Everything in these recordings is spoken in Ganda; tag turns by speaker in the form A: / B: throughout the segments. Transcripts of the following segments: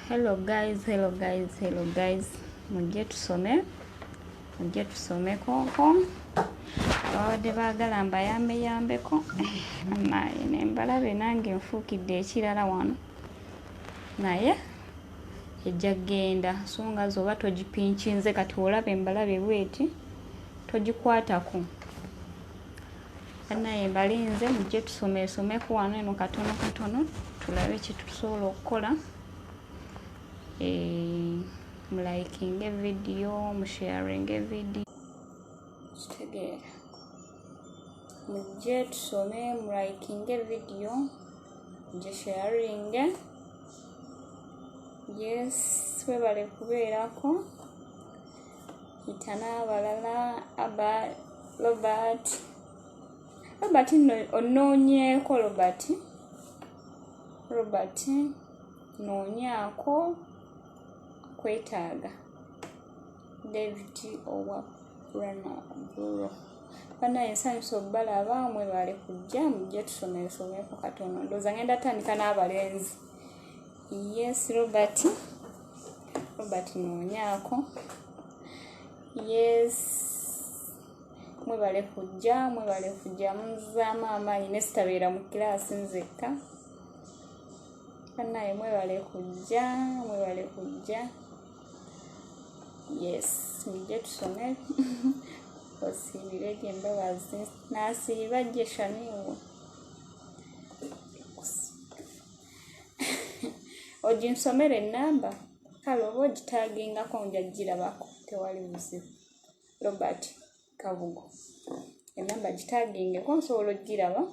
A: Hello guys, hello guys, hello guys. Mujje tusome. Mujje tusomekoko. Ababadde baagala mbayambe yambeko. Naye ne mbalabe nange nfuukidde ekirala wano. Naye ejja kugenda so nga zoba togipinkinze kati olaba embalabe bweti togikwatako. Bannaye mbalinze mujje tusomeesomeko wano eno katono katono tulabe kye tusobola okukola. Eh, mulikinge video, musharinge video, kitegeera. Mujje tusome, mulikinge video, mujje sharinge. Yes, webale kubeerako. Yita n'abalala. Aba Robert, Robert nno onnoonyeeko. Robert, Robert noonyaako, kwetaaga. David owa Bro, bannaye nsanyusa obbalaba. Mwebale kujja. Mujje tusomesomeko katono. Ndowooza ngenda tandika n'abalenzi. Yes, Robert, Robert noonyaako. Yes, mwebale kujja, mwebale kujja, munzizaamu amaanyi ne sitabeera mu kiraasi nzekka. Bannaye mwebale kujja, mwebale kujja. Yes, mujje tusome. Osiibire gye embabazi n'asiiba gye shaniwo oginsomera ennamba. Kale oba ogitaagingako nja girabako, tewali buzibu. Robert Kabugo, enamba gitaagingeko nsobola ogiraba.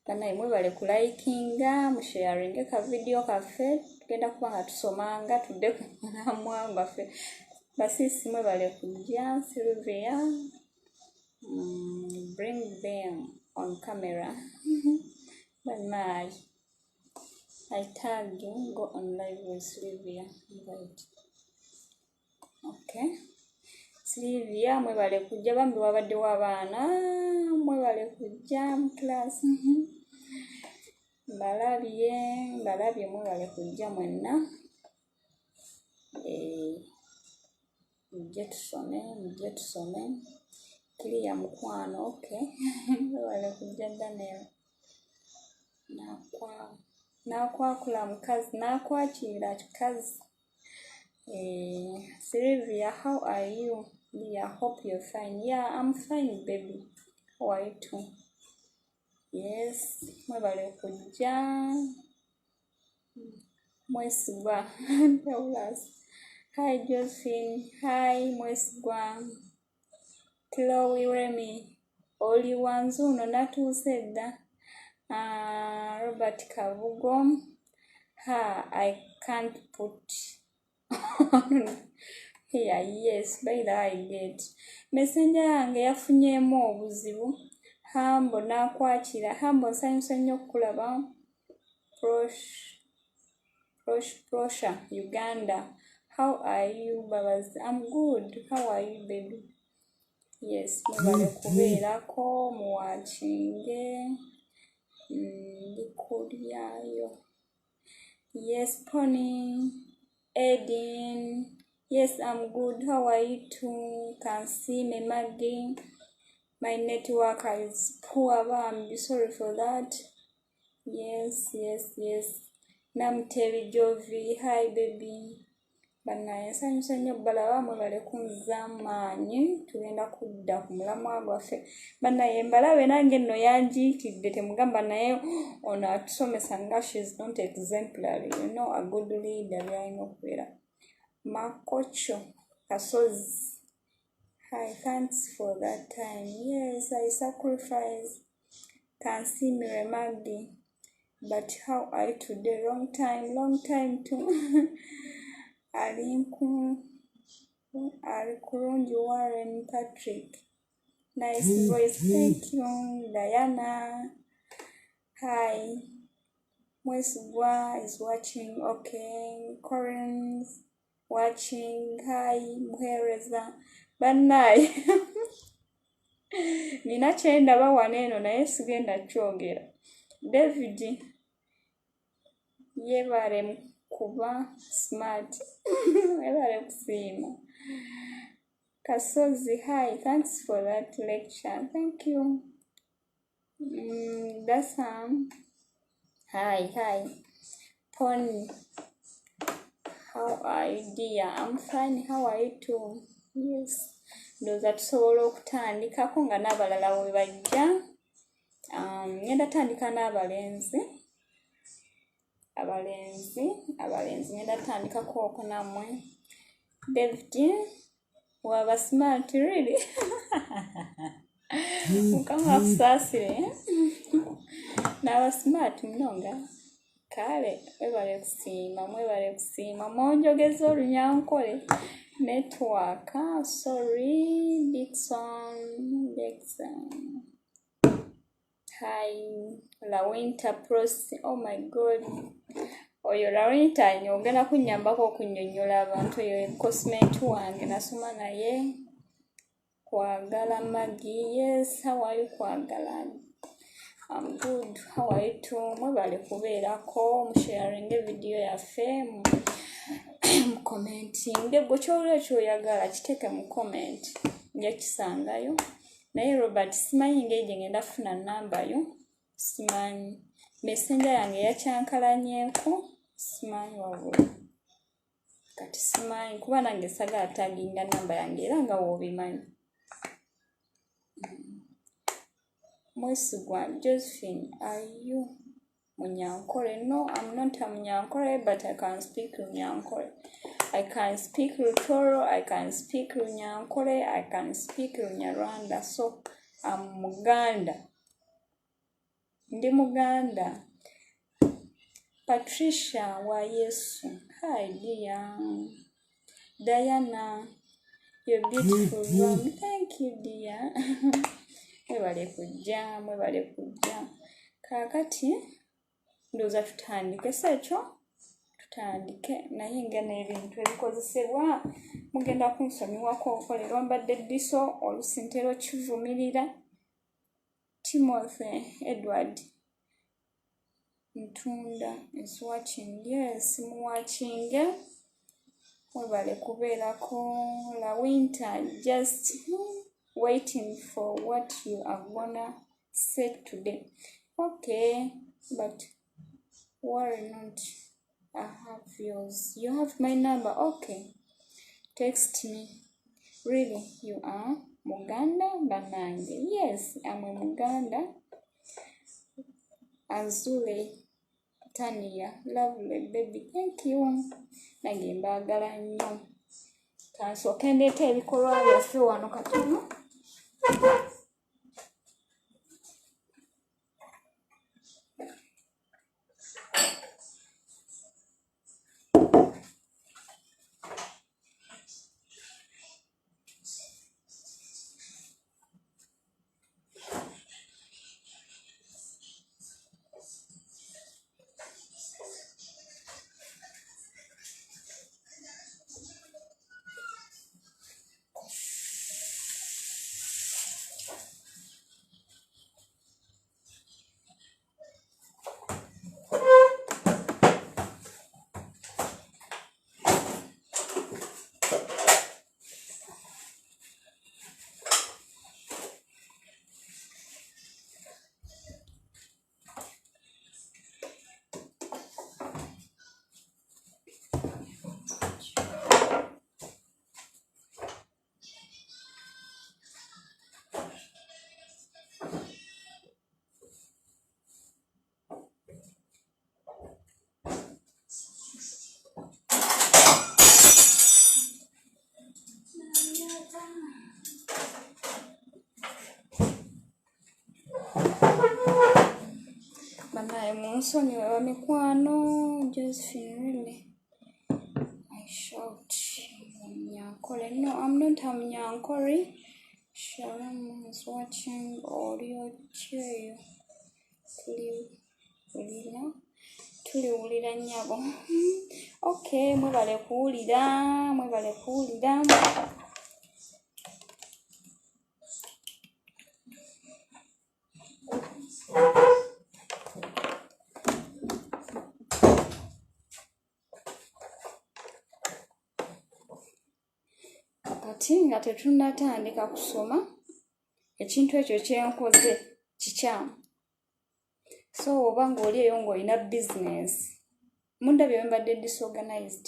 A: Bannaye mwebale kulikinga, musharinge ka video kaffe. Tugenda kuba nga tusomanga tudde ku mulamwa gwaffe. Basiisi mwebale kujja. Sylvia, bring them on camera. Banaye, I tag you, go on live with Sylvia, invite. Okay, Sylvia, mwebale kujja. Bambi wabaddewo abaana, mwebale kujja mu class. Mbalabye, mbalabye, mwebale kujja mwenna. Eh, mujje tusome, mujje tusome. Kiriya mukwano, okay, mwebale kujja. Daniel nakwakula mukazi, nakwakira kikazi. Eh, Sylvia, how are you? Yeah, hope you're fine. Yeah, I'm fine, baby. How are you too? Yes, mwebale kujja. Mwesigwa Douglas. Hi Josephine. Hi Mwesigwa. Chloe Remy. Oli wanzuuno natuuse dda. Robert Kabugo. Ha, I can't put here. Yes, by the way, I get. Messenger yange yafunyeemu obuzibu. Hambo n'akwakira. Hambo, nsanyusa nnyo okukulaba. Prosh, Prosh, Prosha, Uganda. How are you, Babas? I'm good. How are you, baby? Yes, mwebale kubeerako, muwakinge. Ndi kulyayo. Yes, Pony. Edin. Yes, I'm good. How are you too? Can see me, Maggie. My network is poor, bambi. Sorry for that. Yes. Namutebi Jovi. Hi, baby. Bannaye nsanyusa nnyo balaba, mwebale kunzizaamu maanyi. Tugenda kudda ku mulamwa gwaffe. Bannaye mbalabe nange nno yanjiikidde, temugamba naye ono atusomesa nga she's not exemplary, a good leader byalina okubeera. Makocho Kasozi. Hi, thanks for that time. Yes, I sacrifice. Can see me, Maggie. But how are you today? Long time, long time too. Ali kurungi. Warren Patrick. Nice voice, thank you. Diana. Hi. Mwesigwa is watching. Okay. Collins watching. Hi, Muhereza. Bannaye. Nina kyendaba wano eno naye sigenda kyogera. David yebale. Kuba smart. Webale kusiima. Kasozi, hi, thanks for that lecture. Thank you. Dasam, hi, hi. Pony, how are you dear? I'm fine, how are you too? Yes. Ndowooza tusobola okutandikako nga n'abalala we bajja. Ngenda tandika n'abalenzi. Abalenzi, abalenzi ngenda tandikako okwo nammwe. David, waba smart really. Mukama akusaasire. N'aba smart munonga. Kale mwebale kusiima, mwebale kusiima. Mwonjogeza olunyankole. Network, sorry, Dixon, Dixon. Hi, Lawinter Pros. Oh my God. Oyo Lawinter nyo ogenda kunnyambako okunnyonnyola abantu. Oyo cosmet wange nasoma naye. Kwagala Maggie. Yes, how are you Kwagala? I'm good. How are you too? Mwebale kubeerako, musharinge video yaffe, mucommentinge. Gwe ky'owulira ky'oyagala kiteeke mu comment, nja kisangayo. Naye Robert simanyi ngeri gye ngenda kufuna nnamba yo, simanyi. Messenger yange yakyankalanyeeko, simanyi wabula. Kati simanyi kuba nange sagala taginga nnamba yange era nga w'obimanyi. Mwesigwa Josephine, are you Munyankole? No, I'm not a Munyankole, but I can speak Runyankole. I can speak Rutoro, I can speak Runyankole, I can speak Runyarwanda. So, I'm Muganda. Ndi Muganda. Patricia wa Yesu. Hi dear. Diana, you're beautiful. Mom. Thank you dear. Mwebale kujja, mwebale kujja. Kaakati ndowooza tutandike, si ekyo? Tutandike naye nga n'ebintu ebikozesebwa mugenda kunsonyiwako leero mbadde ddiso oluusi ntera okivumirira. Timothy Edward Ntunda is watching. Yes, muwatchinge. Mwebale kubeerako. La Winter, just waiting for what you are gonna say today. Okay, but worry not. I have yours. You have my number. Okay. Text me. Really, you are Muganda Banange? Yes, I'm a Muganda. Azule Tania, lovely baby. Thank you. Nange mbaagala nnyo. Kansooke ndeeta ebikolwa byaffe wano katono. Banaye munsonyiwe bamikwano. Josephine, really? I shout Munyankole. No, I'm not a Munyankole. Shalom is watching. Audio kyeyo. Tuliwulira, tuliwulira nnyabo. Okay, mwebale kuwulira, mwebale kuwulira. Kati nga tetunnatandika kusoma, ekintu ekyo kyenkoze kikyamu. So oba ng'oli eyo ng'olina bizinesi, mundabye bwe mbadde disorganized.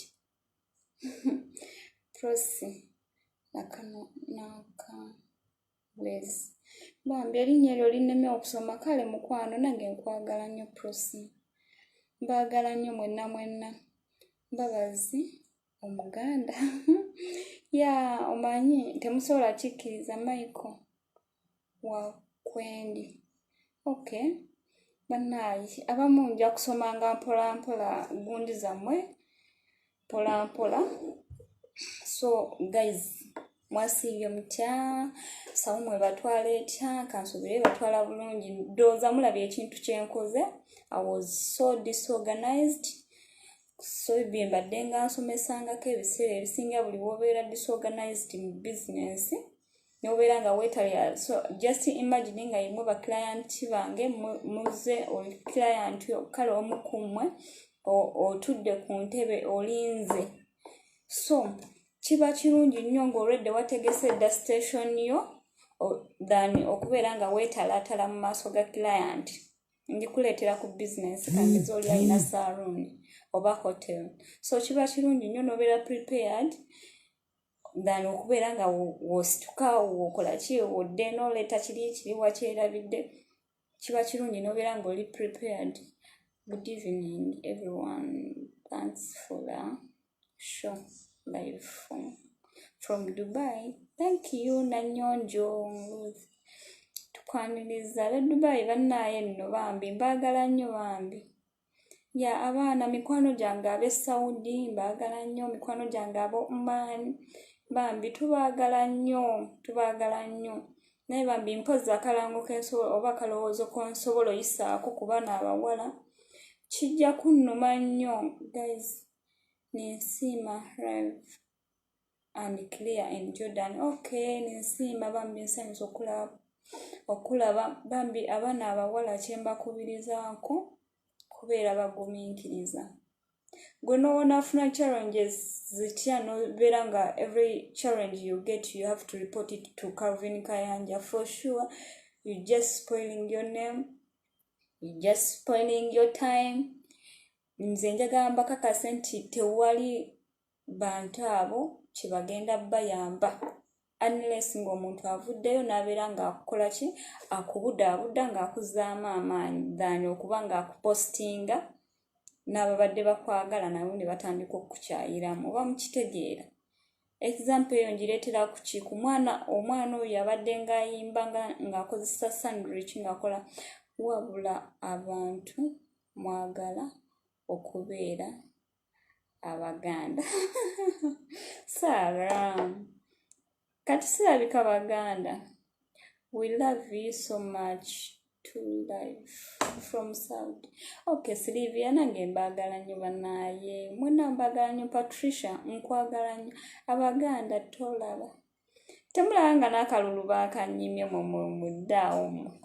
A: Prosi nakano nakawezi, bambi erinnya eryo linnemye okusoma. Kale mukwano, nange nkwagala nnyo Prosi, mbaagala nnyo mwenna mwenna. Mbabazi Omuganda ya omanyi temusobola kikkiriza. Michael Wakwendi, okay. Bannaayi, abamu nja kusomanga mpola mpola gundi zammwe mpola mpola. So guys, mwasiibye mutya? Sawu mwe batwala etya? Kansuubire batwala bulungi. Ndowooza mulabye ekintu kyenkoze. I was so disorganized. So bye mbadde nga nsomesangako ebiseera ebisinga, buli wobeera disorganized mu business nobeera nga weetalya. So just imagine nga yemwe ba client bange, muze oli client, kale omu ku mmwe otudde ku ntebe olinze. So kiba kirungi nnyo ng'olwedde wategese dda station yo than okubeera nga weetalaatala mu maaso ga client. Ndikuleetera ku bizinesi, kangeze oli alina saloon oba hotel. So kiba kirungi nnyo n'obeera prepared than okubeera nga wosituka wokola ki, wodde n'oleeta kiri kiri wakyerabidde. Kiba kirungi n'obeera ng'oli prepared. Good evening everyone, thanks for the show live from Dubai. Thank you Nanyonjo Ruth, tukwaniriza ab'e Dubai. Bannaaye nno bambi mbaagala nnyo bambi. Ya abaana mikwano gyange ab'e Saudi mbaagala nnyo, mikwano gyange ab'e Oman bambi tubaagala nnyo, tubaagala nnyo. Naye bambi mpozi akalango kensobola oba akalowoozo konsobola oyisaako ku baana abawala, kijja kunnuma nnyo guys. Ninsiima live and clear in Jordan. Okay, ninsiima bambi, nsanyusa okulaba bambi. Abaana abawala kyembakubirizaako kubeera bagumiikiriza. Gwe nowonaafuna challenges zitya, nobeera nga every challenge you get you have to report it to Calvin Kayanja, for sure you just spoiling your name, you just spoiling your time. Nze njagala mbakakase nti tewali bantu abo kyebagenda bayamba unless ng'omuntu avuddeyo n'abeera ng'akukola ki, akubudaabuda ng'akuzaamu amaanyi than okuba ng'akupostinga n'ababadde bakwagala nabo ne batandika okukukyayiramu. Oba mukitegeera? Example eyo ngireetera ku ki? Ku mwana, omwana oyo abadde ng'ayimba ng'akozesa sandwich ng'akola. Wabula abantu mwagala okubeera Abaganda. Saara, kati sirabika Baganda. We love you so much to life from Saudi. Okay Silivia, nange mbaagala nnyo bannaaye, mwena mbaagala nnyo. Patricia, nkwagala nnyo. Abaganda tolaba, temulaba nga n'akalulu baakanyimye mwe muddaawo mmwe.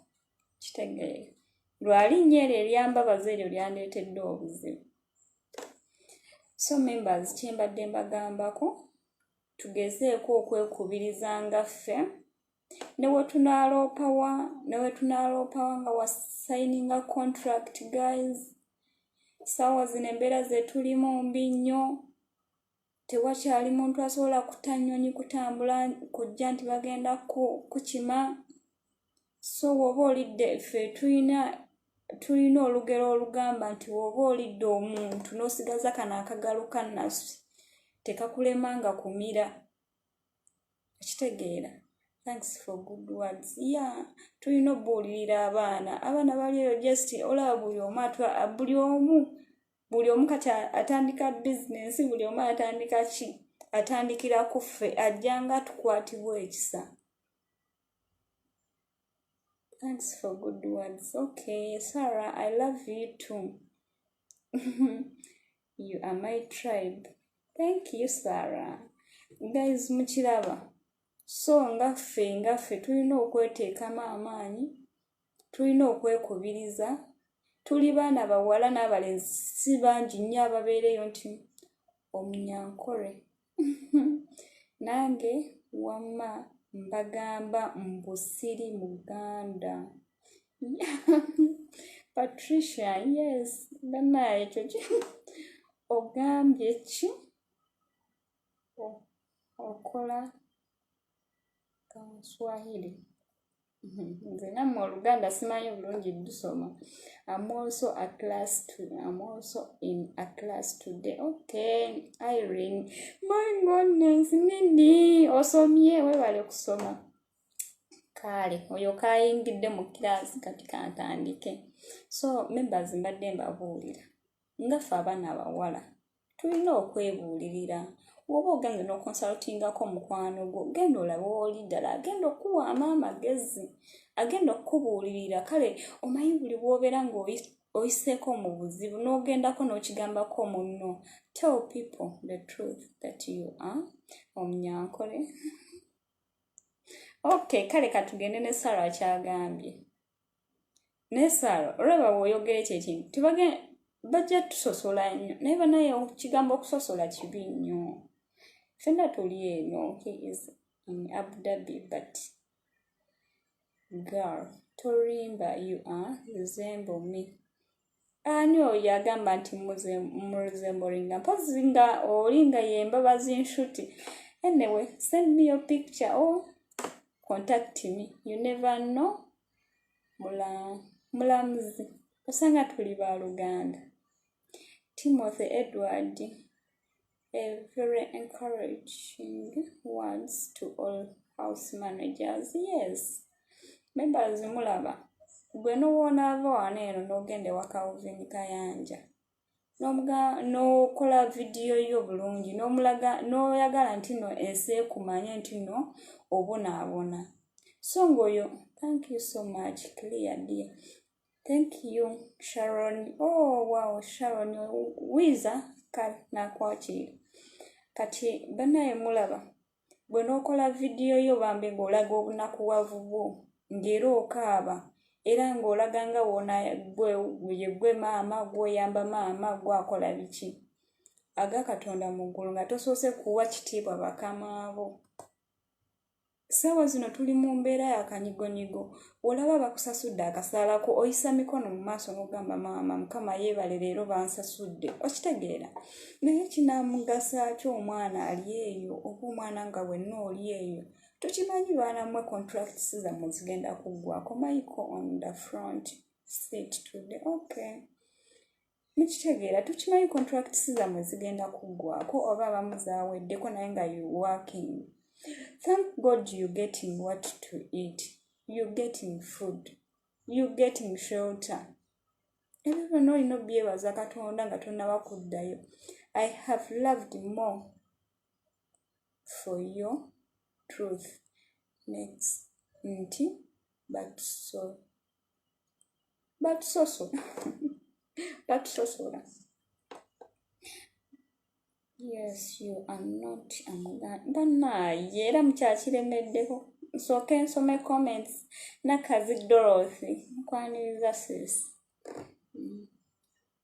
A: Kitegeere lwalinnya eryo eryambabazi eryo lyandeetedde obuzibu. So members, kyembadde mbagambako, tugezeeko okwekubiriza nga ffe ne we tunaaloopawa nga wasayininga contract. Guys, saawa zino embeera zetulimu mbi nnyo. Tewakyali muntu asobola kuta nnyonyi kutambula kujja nti bagenda kukima. So woba olidde, ffe tulina olugero olugamba nti woba olidde omuntu n'osigaza kano akagalo ka nnasi, tekakulemanga kumira. Okitegeera? Thanks for good words. Yeah, tulina obuulirira abaana. Abaana bali eyo, just olaba buli omu buli omu buli omu kati atandika bizinensi, buli omu atandika ki, atandikira ku ffe, ajjanga tukwatibwa ekisa. Thanks for good words. Okay Sarah, I love you too, you are my tribe. Thank you Sarah. Guys, mukiraba? So nga ffe tulina okweteekamu amaanyi, tulina okwekubiriza. Tuli baana bawala n'abalenzi si bangi nnyo ababeereyo nti Omunyankore. Nange wamma mbagamba mbu siri Muganda. Patricia, yes, banaye ekyo ogambye ki? Okola Swahili. Nze nammwe Oluganda simanyi bulungi ddusoma. I'm also a class to, I'm also in a class today. Okay, Irene, my goodness, nini osomye, webale kusoma. Kale oyo kayingidde mu kiraasi, kati kantandike. So members, mbadde mbabuulira nga ffe abaana abawala tulina okwebuulirira. Woba ogenze n'oconsultingako mukwano gwo, genda olabe oli ddala agenda okuwaamu amagezi, agenda okukubuulirira. Kale omanyi buli bw'obeera ng'oyiseeko mu buzibu n'ogendako n'okigambako munno, tell people the truth that you are Omunyankole. Okay, kale katugende ne Sara kyagambye. Ne Sara, olaba bw'oyogera ekyo ekintu bajja tusosola nnyo, naye banaye kigambo okusosola kibi nnyo. Ffenna tuli eno. He is in Abu Dhabi, but girl, torimba, you are resemble me. Ani oyo agamba nti muresemblinga? Mpozi nga oli nga yembabazi nshuti. Anyway, send me your picture or contact me, you never know. Mulamuzi, osanga tuli baluganda. Timothy Edward, a very encouraging words to all house managers. Yes, members, mulaba gwe nowoonaava wano eno n'ogenda ewa Calvin Kayanja n'okola vidiyo yo bulungi n'omulaga n'oyagala nti no ensi ekumanye nti no obonaabona, so ng'oyo. Thank you so much, Clear dear. Thank you, Sharon. Oh wow, Sharon wiza kale nakwakira. Kati banaye mulaba bwe n'okola vidiyo yo bambi ng'olaga obunakuwavu bwo, ng'era okaaba, era ng'olaga nga wona gwe gwe maama gw'oyamba, maama gwakola biki, aga Katonda mu ggulu, nga tosoose kuwa kitiibwa bakamaabo. Ssaawa zino tuli mu mbeera ya kanyigonyigo. Olaba bakusasudde akasaalako, oyisa mikono mu maaso n'ogamba, "Maama, Mukama yeebale, leero bansasudde." Okitegeera? Naye kinamugasa ki omwana ali eyo, oba omwana nga wenna oli eyo? Tukimanyi baana mmwe, contracts zammwe zigenda kuggwako. Michael on the front seat today. Okay, mukitegeera, tukimanyi contracts zammwe zigenda kuggwako, oba abamu zaaweddeko, naye nga you working. Thank God you getting what to eat, you getting food, you getting shelter. Ebyo byonna olina obyebaza Katonda nga tonnaba kuddayo. I have loved more for your truth next nti batusosola. Yes, you are not. Bannaaye, era mukyakiremeddeko. Nsooke nsome comments. Nakazi Dorothy, nkwaniriza sis.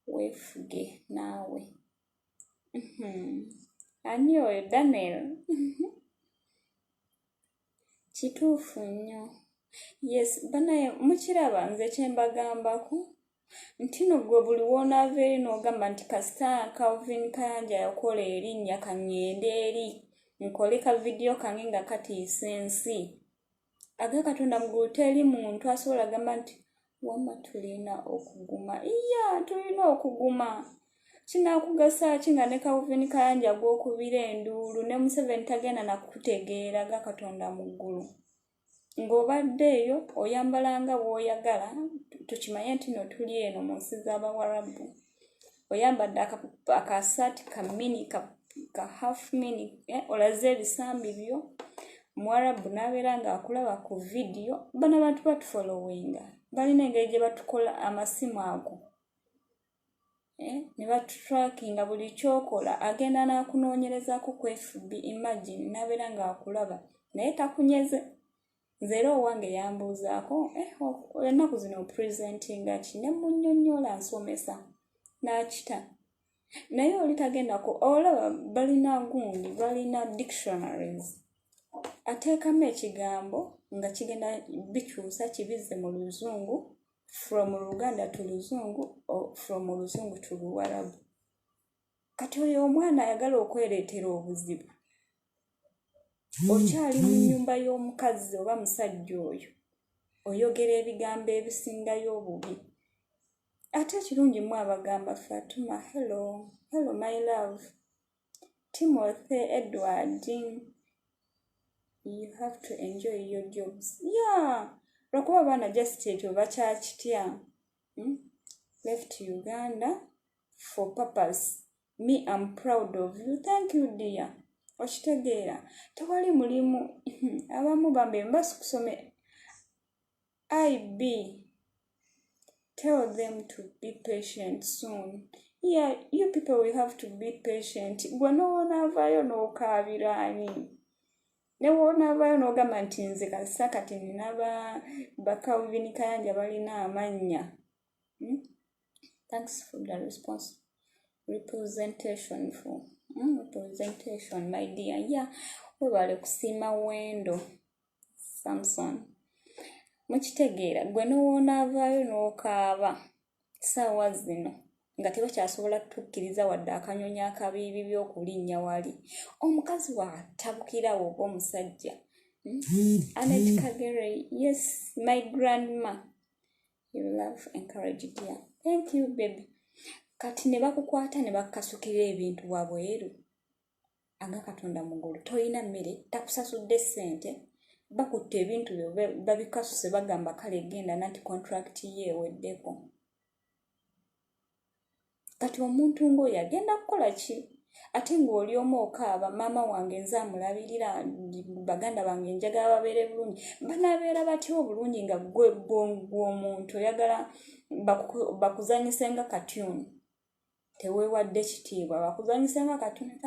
A: Weefuge naawe. Ani oyo? Daniel, kituufu nnyo. Yes, banaye mukiraba nze kyembagambako nti no gwe buli woonaava eri n'ogamba nti kasita Calvin Kayanja yakola erinnya, kaŋŋende eri nkole ka vidiyo kange nga katiisa ensi. Aga Katonda muggulu, teri muntu asobola gamba nti wamma tulina okuguma. Iya, tulina okuguma. Kinakugasa ki nga ne Calvin Kayanja gw'okubira enduulu ne Museveni tagenda nakutegeera? Ga Katonda mu ggulu, ng'obadde eyo oyambala nga bw'oyagala, tukimanye nti no tuli eno mu nsi z'Abawarabu, oyambadde akasaati ka mini, ka half mini, eh, olaze ebisambi byo, Omuwarabu n'abeera ng'akulaba ku vidiyo. Bano abantu batufollowinga, balina engeri gye batukola amasimu ago, eh, ne batutrackinga buli kyokola. Agenda n'akunoonyerezaako ku FB, imagine, n'abeera ng'akulaba naye takunyeze. Nze era owange yambuuzaako, eh, ennaku zino opresentinga ki? Ne munnyonnyola nsomesa, n'akita. Naye oli tagenda ku olaba balina gundi, balina dictionaries, ateekamu ekigambo nga kigenda bikyusa kibizze mu Luzungu, from Luganda to Luzungu or from Luzungu to Luwarabu. Kati oyo omwana ayagala okwereetera obuzibu, okyali mu nnyumba y'omukazi oba musajja oyo, oyogera ebigambo ebisingayo obubi. Ate ekirungi mu abagamba Fatuma, hello, hello my love. Timothy Edward, you have to enjoy your jobs. Yeah, lwakuba abaana just ekyo bakyakitya. Left Uganda for purpose. Me, am proud of you. Thank you, dear. Okitegeera, tewali mulimu. Abamu bambe mbasikusome ib. Tell them to be patient soon. Yeah, you people will have to be patient. Gwe nowonaavaayo n'okaabira ani? Ne wonaavaayo n'ogamba nti nze kasita kati nina ba Calvin Kayanja balina amannya. Thanks for the response representation for representation, my dear. Yeah, webale kusiima. Wendo Samson, mukitegeera, gwe nowoonaavaayo n'okaaba ssaawa zino nga tebakyasobola tukkiriza wadde akanyonyi akabiibi by'okulinnya wali omukazi waatabukirawo oba omusajja. Anet Kagere, yes, my grandma, you love encourage, dear. Thank you, baby. Kati ne bakukwata ne bakasukira ebintu wabweru aga Katonda mugulu, toyina mmere, takusasudde ssente, bakutta ebintu byo babikasuse, bagamba kale genda nanti contract ye eweddeko. Kati omuntu ng'oyo agenda kukola ki? Ate ng'oli omu okaaba, maama wange nze amulabirira, baganda bange njagala babeere bulungi. Banaabeera batya obulungi nga gwe omuntu oyagala bakuzanyise nga cartoon? Teweewadde kitiibwa, bakuzanyise nga cartoon.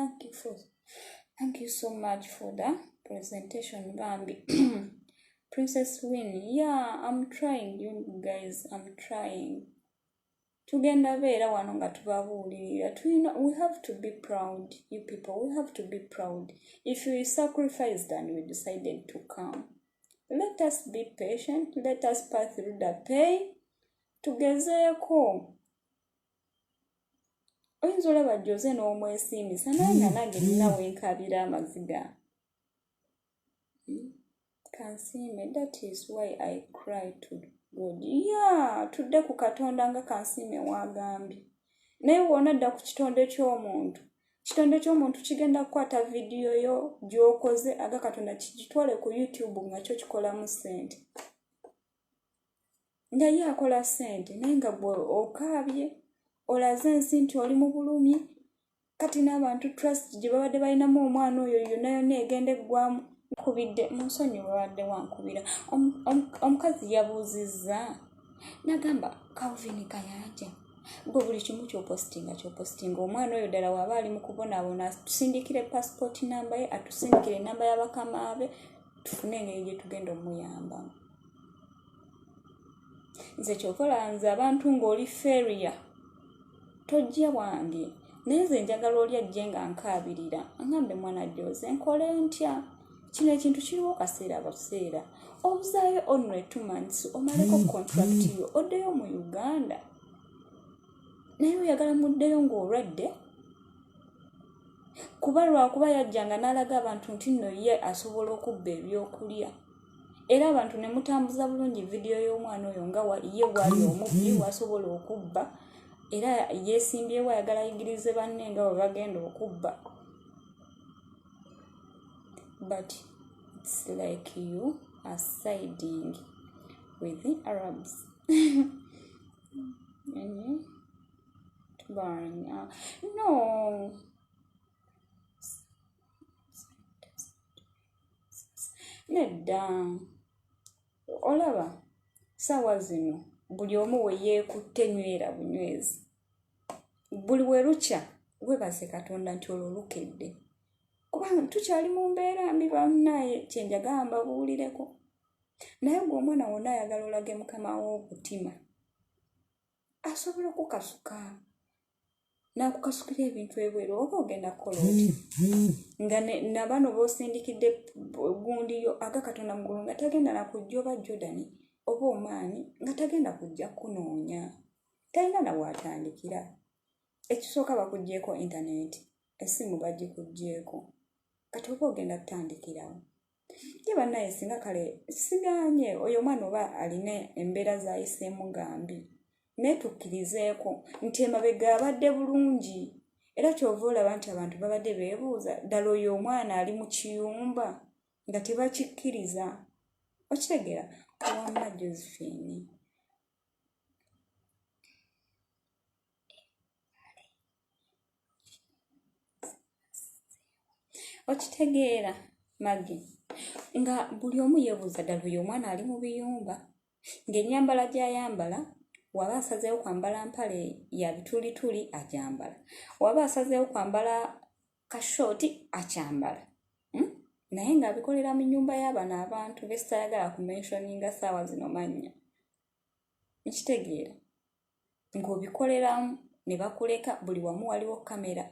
A: Thank you so much for the presentation, bambi. Princess Win, yeah, I'm trying, you guys, I'm trying. Tugenda beera wano nga tubabuulirira. Tulina, we have to be proud, you people, we have to be proud. If we sacrificed and we decided to come, let us be patient, let us pass through the pain. Tugezeeko. Oyinza olaba Jose n'omwesiimisa, naye nga nange nina wenkabira amaziga. Kansiime, that is why I cry to God. Yeah, tudde ku Katonda nga Kansiime wagambye. Naye wona dda ku kitonde ky'omuntu, kitonde ky'omuntu kigenda kukwata vidiyo yo gy'okoze aga Katonda kigitwale ku YouTube nga kyo kikolamu ssente, nga ye akola ssente, naye nga gwe okaabye olaze ensi nti oli mu bulumi. Kati n'abantu trust gye babadde balinamu omwana oyo yonna yonna egenda eggwamu. Nkubidde munsonyi, babadde wankubira. Omukazi yabuuzizza nagamba, Calvin Kayanja, gwe buli kimu kyopositinga kyopositinga, omwana oyo ddala waaba ali mu kubonaabona, atusindikire passport namba ye, atusindikire enamba y'abakama be, tufune engeri gye tugenda omuyamba. Nze kyokola nze abantu ng'oli failure tojja wange, naye nze njagala oli ajje nga nkaabirira, aŋambe, mwana Jose, nkole ntya? Kino ekintu kiriwo kaseera buseera, obuzaayo only 2 months omaleko contract yo oddeyo mu Uganda. Naye oyagala muddeyo ng'olwadde, kuba lwakuba yajjanga n'alaga abantu nti nno ye asobola okubba ebyokulya, era abantu ne mutambuza bulungi vidiyo y'omwana oyo nga ye bwali omubbi wasobola okubba, era yeesimbyewo ayagala ayigirize banne nga bwe bagenda okubba. But it's like you are siding with the Arabs. No, nedda. Olaba saawa zino buli omu we yeekutte nywera bunywezi. Buli we lukya webaze Katonda nti olwo lukedde, kubanga tukyali mu mbeera mbi bannaye. Kyenjagala mbabuulireko, naye gwe omwana wonna ayagala olage mukama w'obutima asobola okukasuka. N'akukasukira ebintu ebweru, oba ogenda kukola otya nga nabano b'osindikidde gundi yo aga Katonda mugulu nga tagenda nakujja, oba Jordan oba Omaani, nga tagenda kujja kunoonya, talina nawaatandikira. Ekisooka, bakugyeko intaneti, essimu bagikugyeko, kati oba ogenda kutandikirawo ye? Bannaye, singa kale siganye oyo omwana oba alina embeera zayiseemu gambi, naye tukkirizeeko nti emabega abadde bulungi. Era kyova olaba nti abantu babadde beebuuza ddala oyo omwana ali mu kiyumba, nga tebakikkiriza. Okitegeera? Wamma Josephine, okitegeera? Magi nga buli omu yeebuuza ddala oyo omwana ali mu biyumba, ng'ennyambala gy'ayambala, waba asazeewo kwambala mpale ya bitulituli agyambala, waba asazeewo kwambala kashooti akyambala, Naye ng'abikolera mu nnyumba y'abano abantu besitayagala kumentioninga saawa zino mannya. Nkitegeera ng'obikoleramu ne bakuleka, buli wamu waliwo kamera.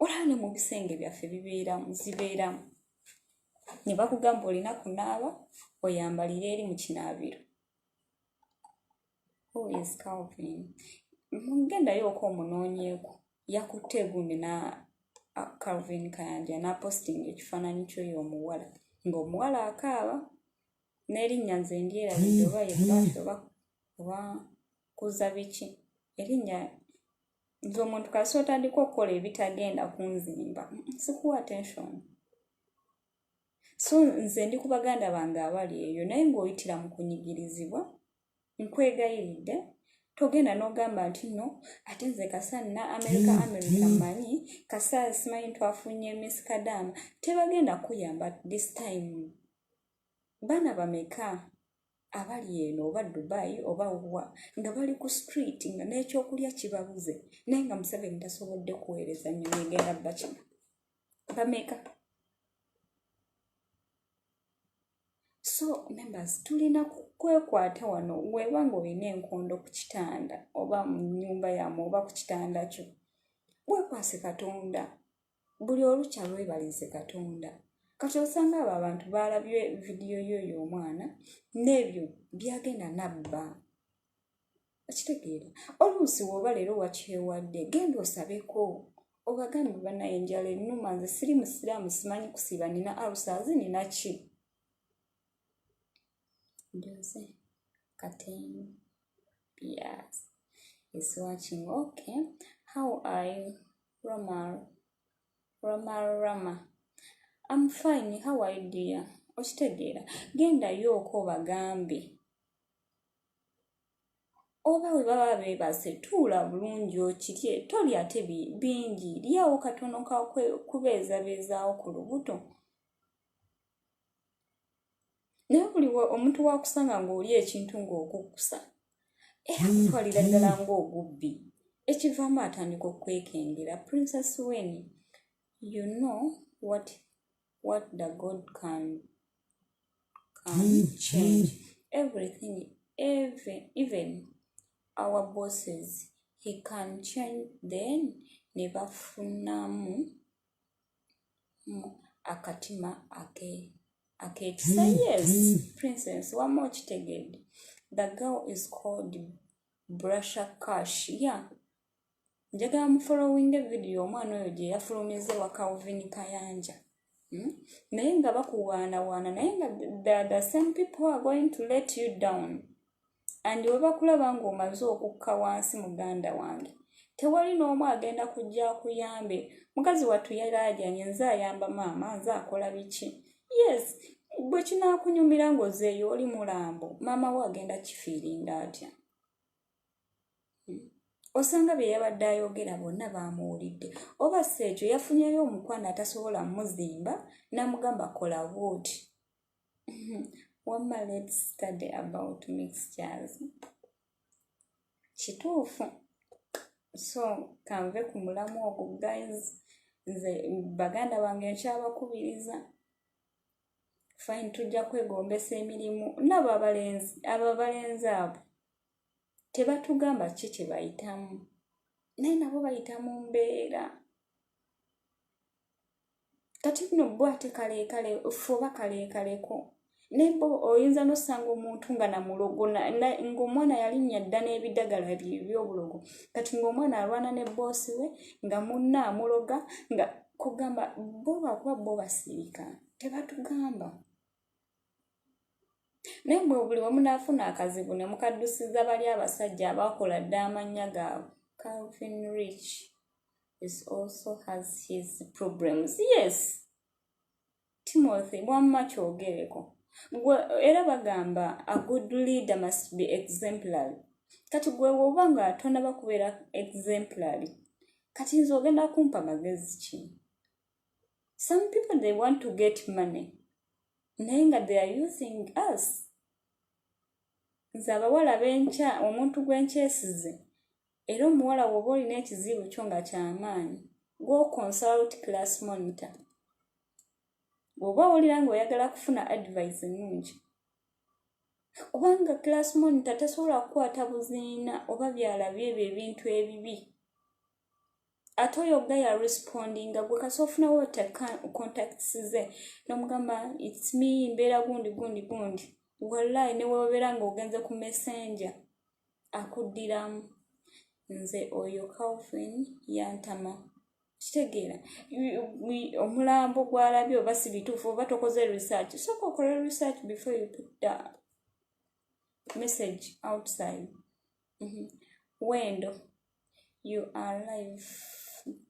A: Olaba ne mu bisenge byaffe bibeeramu, zibeeramu, ne bakugamba olina kunaaba oyambalire eri mu kinaabiro. Who is Calvin? Mugendayo oko omunoonyeeko. Yakutte egundi na Calvin Kayanja n'apostinga ekifaananyi ky'oyo omuwala, ng'omuwala akaaba, n'erinnya nze ndyerabidde, oba ye Bash oba kuza biki erinnya. Nze omuntu kasi otandika okukola ebitagenda kunzimba, sikuwa attention. So nze ndi ku baganda bange abali eyo, naye ng'oyitira mu kunyigirizibwa, nkwegayiridde togenda n'ogamba nti no, ate nze kasa nna America, America mmanyi kasa simanyi twafunye Miss Kadama. Tebagenda kuyamba this time. Baana bameka abali eno oba Dubai oba wa, nga bali ku street, nga n'ekyokulya kibabuze, naye nga Museveni tasobodde kuweereza nnyonyi egenda bakima? Bameka? So members, tulina kwekwata wano. Weeba nga olina enkondo ku kitanda oba mu nnyumba yammwe oba ku kitanda kyo, weekwase Katonda. Buli olukya lwebalize Katonda. Kati osanga abo abantu baalabye vidiyo y'oyo omwana n'ebyo byagenda nabba. Okitegeera? Oluusi woba leero wakyewadde, genda osabeko, obagambe, "Bannaye, enjala ennuma, nze siri musiraamu, simanyi kusiiba, nina ulcers, nina ki." Jose Katembias is watching. Okay, how are you, Romar? Romar Rama, I'm fine, how are you, dear? Okitegeera? Gendayooko obagambe, oba bwe baba beebase, tuula bulungi okirye, tolya ate bingi, lyawo katono kubeezabeezaawo ku lubuto. Naye buli omuntu wakusanga ng'oli ekintu ng'okukkusa, era kutwalira ddala ng'ogubbi, ekivaamu atandika okwekengera. Princess Wen, you know what the God can change everything, even our bosses he can change. Then ne bafunamu akatima ak'ekisa. Yes, Princess, wamma okitegedde. The girl is called Brasha Cash. Yeah, njagala mufollowinga evidiyo omwana oyo gye yafulumiza ewa Calvin Kayanja, Naye nga bakuwaanawaana, naye nga the same people are going to let you down. And we bakulaba ng'omaze okukka wansi, muganda wange, tewali n'omu agenda kujja akuyambe. Mukazi wattu yalaajanye, "Nze ayamba maama, nze akola biki." Yes, bwe kinaakunyumira ng'ozeeyo oli mulambo, maama we agenda kifiiringa atya? Osanga bye yabadde ayogera bonna baamuwulidde, oba si ekyo yafunyeyo omukwano atasobola muzimba n'amugamba kola bwoti. Wamma, let's study about mixtures. Kituufu. So kanve ku mulamu ogwo, guys. Nze baganda bange nkyabakubiriza, fine, tujja kwegombesa emirimu. Nabo abalenzi, abo abalenzi abo. Tebatugamba ki kye bayitamu, naye nabo bayita mu mbeera. Kati nno bo ate kaleekale ffe oba kaleekaleko, naye bo oyinza n'osanga omuntu nga namulogo, ng'omwana yalinnya dda n'ebidagala bye eby'obulogo. Kati ng'omwana alwana ne bboosi we, nga munne amuloga, nga kugamba bo lwakuba bo basirika tebatugamba. Naye mwe buli we munaafuna akazibu ne mukaddusiza bali abasajja abaakola dda amannya gaabwe. Calvin Rich is also has his problems. Yes, Timothy wamma kyogereko. Gwe era bagamba a good leader must be exemplary. Kati gwe woba nga tonaba kubeera exemplary, kati nze ogenda kumpa magezi ki? Some people they want to get money, naye nga they are using us. Nze abawala benkya omuntu gwe nkyesize, era omuwala woba olina ekizibu kyo nga kyamaanyi, go consult class monitor. Bw'oba owulira ng'oyagala kufuna advice ennungi, kubanga class monitor tasobola kukwata buziina oba byalabye ebyo ebintu ebibi. Ate oyo guy arespondinga gwe kasi ofunawo contacts ze nomugamba its me, mbeera gundi gundi gundi. Wallahi ne weobeera ng'ogenze ku messenger akuddiramu. Nze oyo Calvin yantama. Kitegeera omulambo gwalabye oba si bituufu, oba tokoze research. Sooka okole research before you put the message outside. Wendo, you are live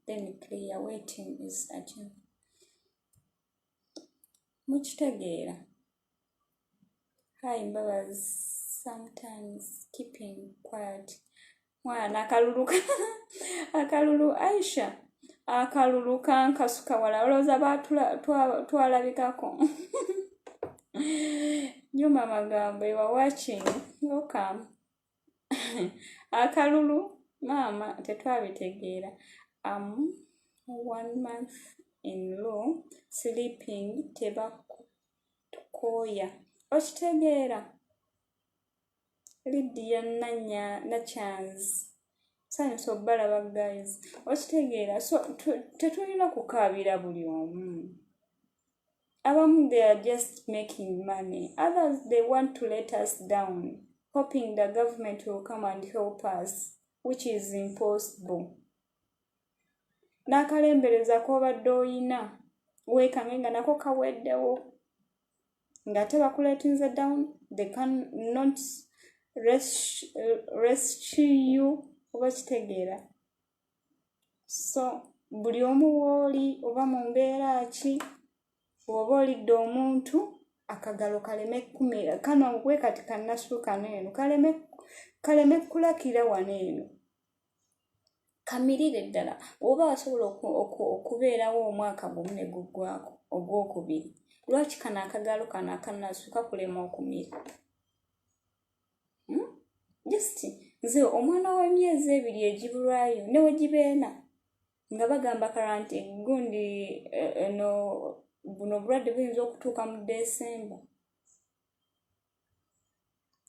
A: then clear waiting is achieved. Mukitegeera? Hi Mbabazi, sometimes keeping quiet. Mwana akalulu akalulu Aisha akalulu kankasuka wala, olowooza twalabikako. Juma Magambo, you are watching, welcome. Akalulu maama tetwabitegeera. Am one month in law sleeping, tebakutukooya. Okitegeera? Lydia Nanya Nachans, sanyusa obbalaba guys. Okitegeera? So tetulina kukaabira buli omu. Abamu they are just making money, others they want to let us down, hoping the government will come and help us, which is impossible. N'akalembereza k'obadde oyina weekange nga nako kaweddewo, ng'ate bakuletinze down. They cannot rescue you. Oba kitegeera? So buli omu wooli oba mu mbeera ki, bw'oba olidde omuntu akagalo kaleme kumira kano bwe kati kannasulu kano eno kaleme kulakira wano eno, kamirire ddala. Oba wasobola okubeerawo omwaka gumu ne guggwako ogwokubiri, lwaki kano akagalo kano akanasu kakulema okumira? Just nze omwana w'emyezi 2 egibulwayo ne we gibeena nga bagamba karanti gundi eno, buno obulwadde buyinza okutuuka mu Desemba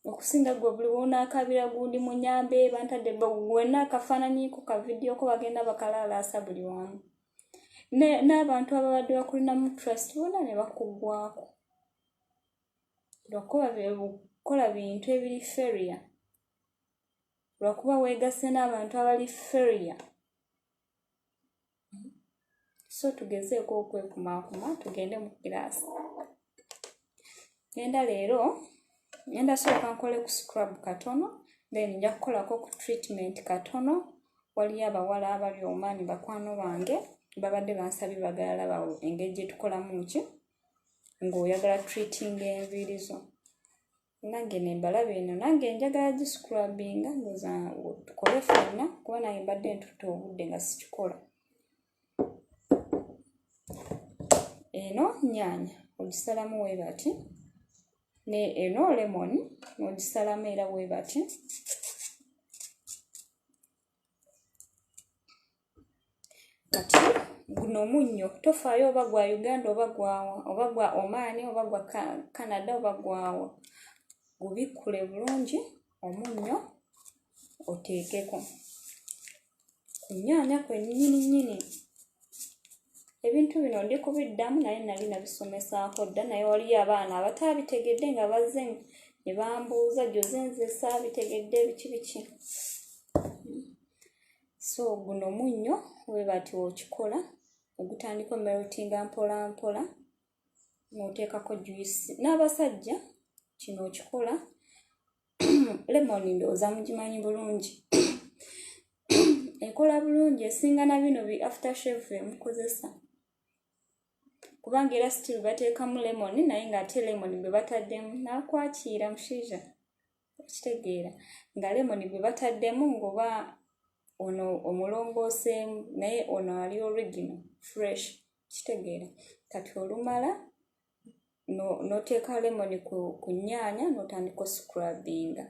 A: okusinga gwe buli wonaakabira gundi munyambe bantadde wenna akafaananyi ko ka video ko bagenda bakalaalaasa buli wamu, n'abantu ababadde bakulinamu trust bonna ne bakuggwako lwakuba kukola bintu ebiri failure, lwakuba weegasse n'abantu abali failure. So tugezeeko okwekumaakuma. Tugende mu kiraasi. Ngenda leero ngenda sooka nkole ku scrub katono, then nja kukolako ku treatment katono. Waliyo abawala abali Omaani, bakwano bange, babadde bansabye, bagala laba engeri gye tukolamu ki ng'oyagala treating enviiri zo. Nange ne mbalaba eno, nange njagala giscrubbinga, ndowooza tukole ffenna, kuba nange mbadde ntutte obudde nga sikikola. Eno nnyaanya ogisalamu weebati, ne eno lemon ogisalamu era weebati. Kati guno omunnyo tofaayo oba gwa Uganda oba gwawa, oba gwa Oman oba gwa Canada oba gwawa, gubikkule bulungi omunnyo. Oteekeko ku nnyaanya kwennyini nnyini. Ebintu bino ndi kubiddamu, naye nali nabisomesaako dda, naye waliyo abaana abataabitegedde nga bazze ne bambuuza, "Joze, nze saabitegedde, biki biki?" So guno munnyo we bati okikola, ogutandika omeltinga mpola mpola ng'oteekako juice. N'abasajja kino okikola. Lemon ndowooza mugimanyi bulungi, ekola bulungi, esinga na bino bi after shave emukozesa, kubanga era still bateekamu lemon, naye ng'ate lemon gwe bataddemu n'akwakiira mushiija, okitegeera nga lemon gwe bataddemu ng'oba ono omulongooseemu, naye ono ali original fresh, kitegeera. Kati olumala n'oteeka lemon ku nnyaanya n'otandika oscrubbinga.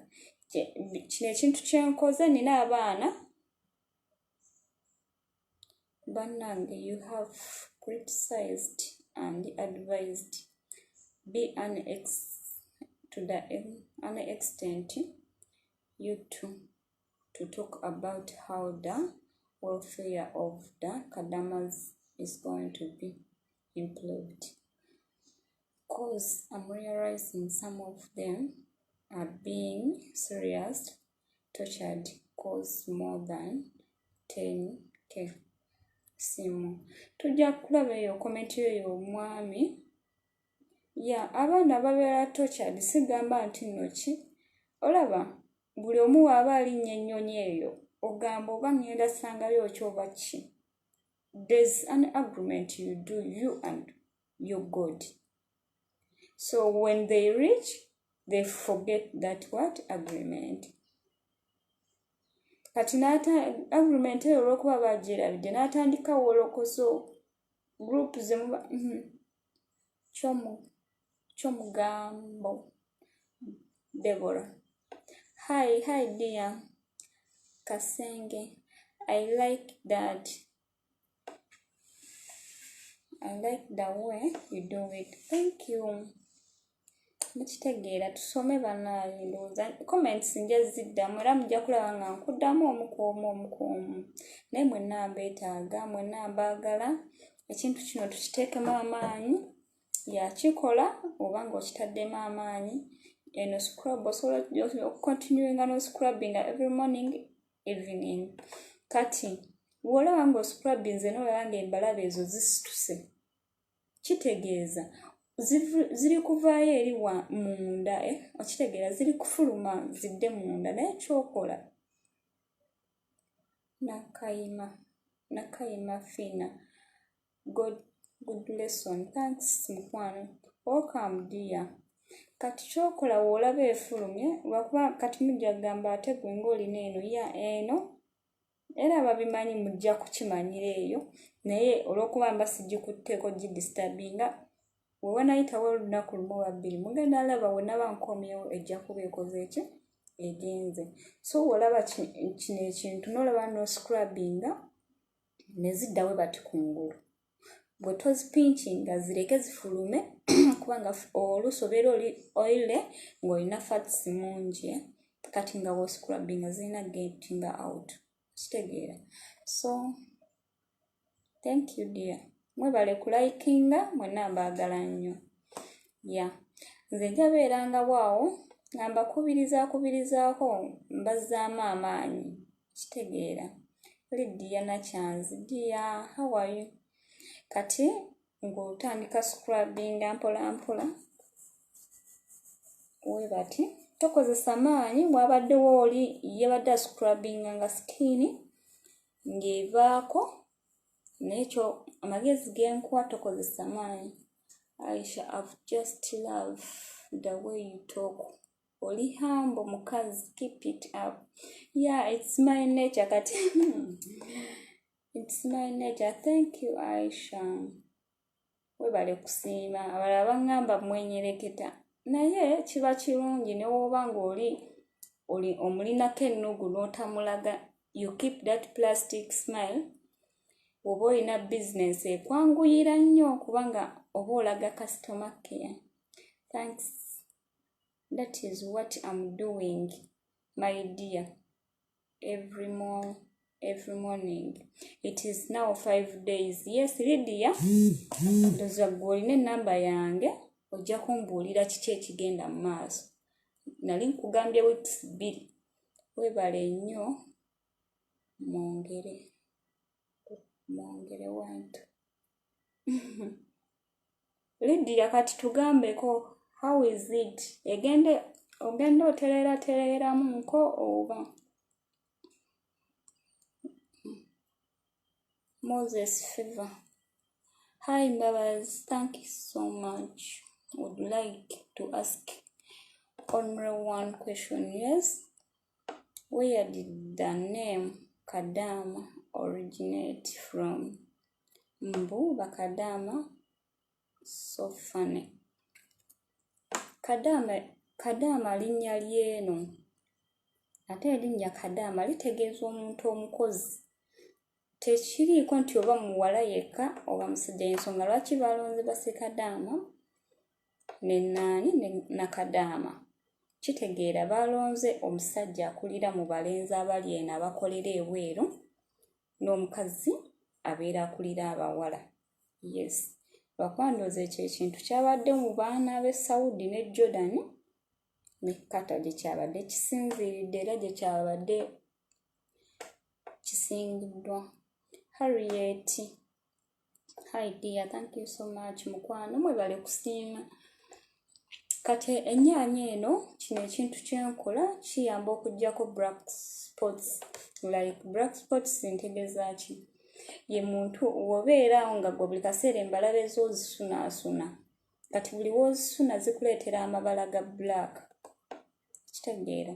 A: Kino ekintu kyenkoze, nina abaana bannange. You have criticized and advised be an ex to the an extent you to talk about how the welfare of the Kadamas is going to be improved, 'cause I'm realizing some of them are being serious tortured, 'cause more than 10K simu. Tujja kulaba eyo comment eyo, omwami ya abaana babeera tortured. Sigamba nti nno ki, olaba buli omu waaba alinnya ennyonyi eyo, ogamba oba ŋŋenda sangayo ki oba ki. There's an agreement you do, you and your God. So when they reach, they forget that what agreement. Kati agreement eyo olw'okuba bagyerabidde, n'atandika wolokoso group zemuba Kyomugambo Debora, hi, hi dear Kasenge. I like that, I like the way you do it, thank you. Mukitegeera, tusome bannaaye. Ndowooza comments nja ziddamu, era mujja kulaba nga nkuddamu omu ku omu, omu ku omu, naye mwenna mbeetaaga, mwenna mbaagala. Ekintu kino tukiteekemu amaanyi. Yakikola oba ng'okitaddemu amaanyi, eno scrub osobola okucontinuinga n'oscrubbinga every morning, evening. Kati bw'olaba ng'oscrubbinze n'olaba ng'embalabe ezo zisituse, kitegeeza ziri kuvaayo eri munda, eh? Okitegeera, ziri kufuluma zidde munda. Naye kyokola, Nakayima, Nakayima Fina, good, good lesson, thanks mukwano. Welcome dear. Kati kyokola, woolaba efulumye, lwakuba kati mujja kugamba, ate gwe ng'olina eno ya eno, era ababimanyi mujja kukimanyira eyo, naye olw'okuba mba sigikutteeko gidisturbinga, we wanayitawo olunaku lumu oba bbiri, mugenda laba we naba nkomyewo ejja kuba ekoze eki, egenze. So wolaba kino ekintu n'olaba n'oscrubbinga ne zidda we bati kungulu, bwe tozipinkinga, zireke zifulume, kubanga oluusi obeera oli oily ng'olina fats mungi. Kati nga bw'oscrubbinga zirina getting out, kitegeera. So thank you dear, mwebale kulikinga, mwenna mbaagala nnyo. Ya nze njabeeranga bwawo nga mbakubirizaakubirizaako, mbazzaamu amaanyi, kitegeera. Lydia Nakyanzi dear, how are you? Kati ng'otandika scrubbinga mpola mpola webati, tokozesa maanyi. Bwabaddewo oli yabadde ascrubbinga nga skin ng'evaako, nekyo amagezi genkuwa, tokozesa maanyi. Aisha, I've just love the way you talk, oli humble mukazi, keep it up. Yeah, it's my nature. Kati it's my nature. Thank you Aisha, webale kusiima. Abalala baŋŋamba mwenyereketa, naye kiba kirungi ne woba ng'oli oli omulinako ennugu n'otamulaga, you keep that plastic smile. Oba olina bizinesi ekwanguyira nnyo, kubanga oba olaga customer care. Thanks, that is what I'm doing, my dear. every more every morning. It is now 5 days. Yes, Lydia, ndowooza gwe olina enamba yange, ojja kumbuulira kiki ekigenda mu maaso. Nali nkugambye weeks 2. Weebale nnyo, mwongere mwongere wantu. Lydia, kati tugambeko, how is it? Egende ogenda otereera tereeramu nko oba? Moses Favor. Hi Mbabas, thank you so much. Would like to ask only one question. Yes? Where did the name Kadama originate from? Mbu Bakadama, so funny. Kadama, Kadama linnya ly'eno. Ate erinnya Kadama litegeeza omuntu omukozi. Tekiriiko nti oba muwala yekka oba musajja. Ensonga lwaki balonze basekadaama ne naani ne nakadaama, kitegeera balonze omusajja akulira mu balenzi abali eno abakolera ebweru n'omukazi abeera akulira abawala. Yes, lwakuba ndowooza ekyo ekintu kyabadde mu baana b'e Saudi ne Jordan ne Qatar gye kyabadde kisinziiridde era gye kyabadde kisingiddwa. Harriet, hi dear, thank you so much mukwano, mwebale kusiima. Kati ennyaanya eno, kino ekintu kyenkola kiyamba okuggyako black spots. Like black spots ntegeeza ki? Ye muntu wobeera nga gwe buli kaseera embalabe z'ozisunaasuna, kati buli w'ozisuna zikuleetera amabala ga black, kitegeera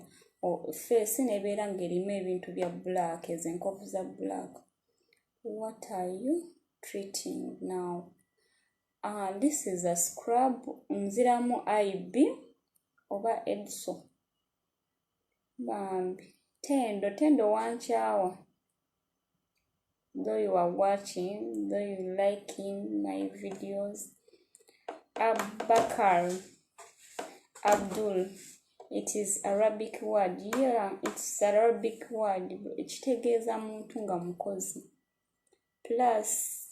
A: face nebeera ng'erimu ebintu bya black, ezo enkovu za black. What are you treating now? This is a scrub. Nziramu ib oba edso. Bambi Tendo, Tendo wankyawa. Though you are watching, though you liking my videos. Abakar Abdul, it is Arabic word. Yeah, it's Arabic word, ekitegeeza muntu nga mukozi. Plus,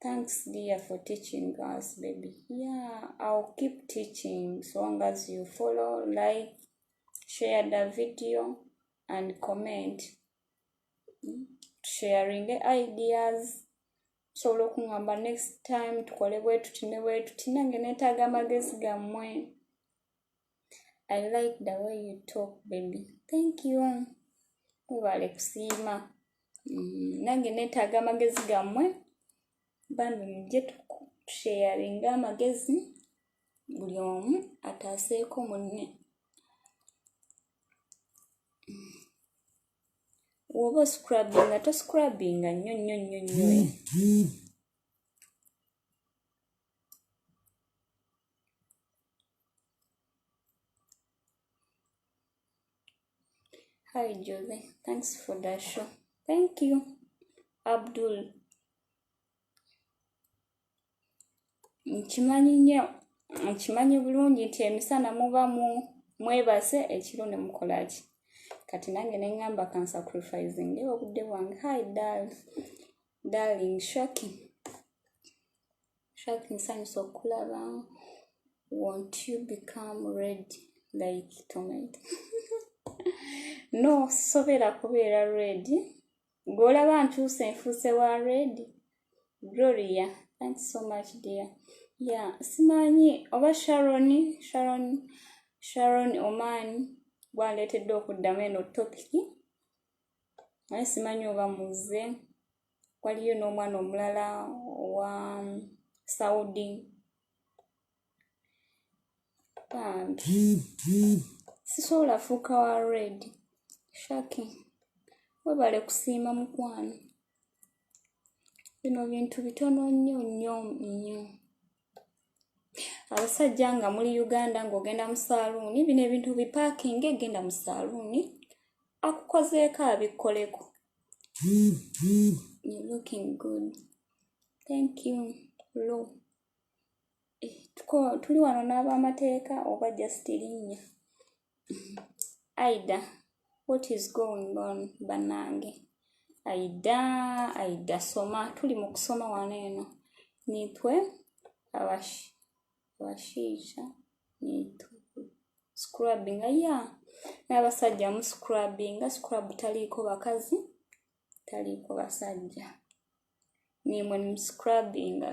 A: thanks dear for teaching us, baby. Yeah, I'll keep teaching so long as you follow, like, share the video and comment. Sharing ideas, tusobola okuŋŋamba next time tukole bwe tuti ne bwe tuti. Nange neetaaga amagezi gammwe. I like the way you talk, baby. Thank you, webale kusiima. Nange neetaaga amagezi gammwe bambi, mujje tusharinga amagezi, buli omu ataaseeko munne. Woba oscrubbinga, toscrubbinga nnyo nnyo nnyo nnyo. Hi Jose, thanks for the show. Thank you, Abdul. Nkimanyi nnyo, nkimanyi bulungi nti emisana muba mu mwebase, ekiro ne mukola ki. Kati nange ne ŋŋamba kansacrificing obudde bwange. Hi darling Shaki. Shaki, nsanyusa okulaba. Won't you become red like tomato? No, sobeera kubeera red. Gw'olaba ntuuse nfuuse wa red. Gloria, thanks so much dear. Yeah, simanyi oba Sharon, Sharon, Sharon Oman gwandeetedde okuddamu eno topic, naye simanyi oba muze. Waliyo n'omwana omulala owa Saudi. Bambi sisobola fuuka wa red. Shaki, webale kusiima mukwano. Bino bintu bitono nnyo nnyo nnyo. Abasajja nga muli Uganda ng'ogenda mu saaluuni, bino ebintu bipaakinga, egenda mu saaluuni akukozeeko abikkoleko. You looking good. Thank you. Lo, eh, tuli wano n'abamateeka oba just linnya. Aida. What is going on bannange? Aida, Aida soma, tuli mu kusoma wano eno. Nitwe abashiisha nitwe scrubbing ya n'abasajja mu scrubbing, scrub taliiko bakazi, taliiko basajja. Nimwe mu scrubbing.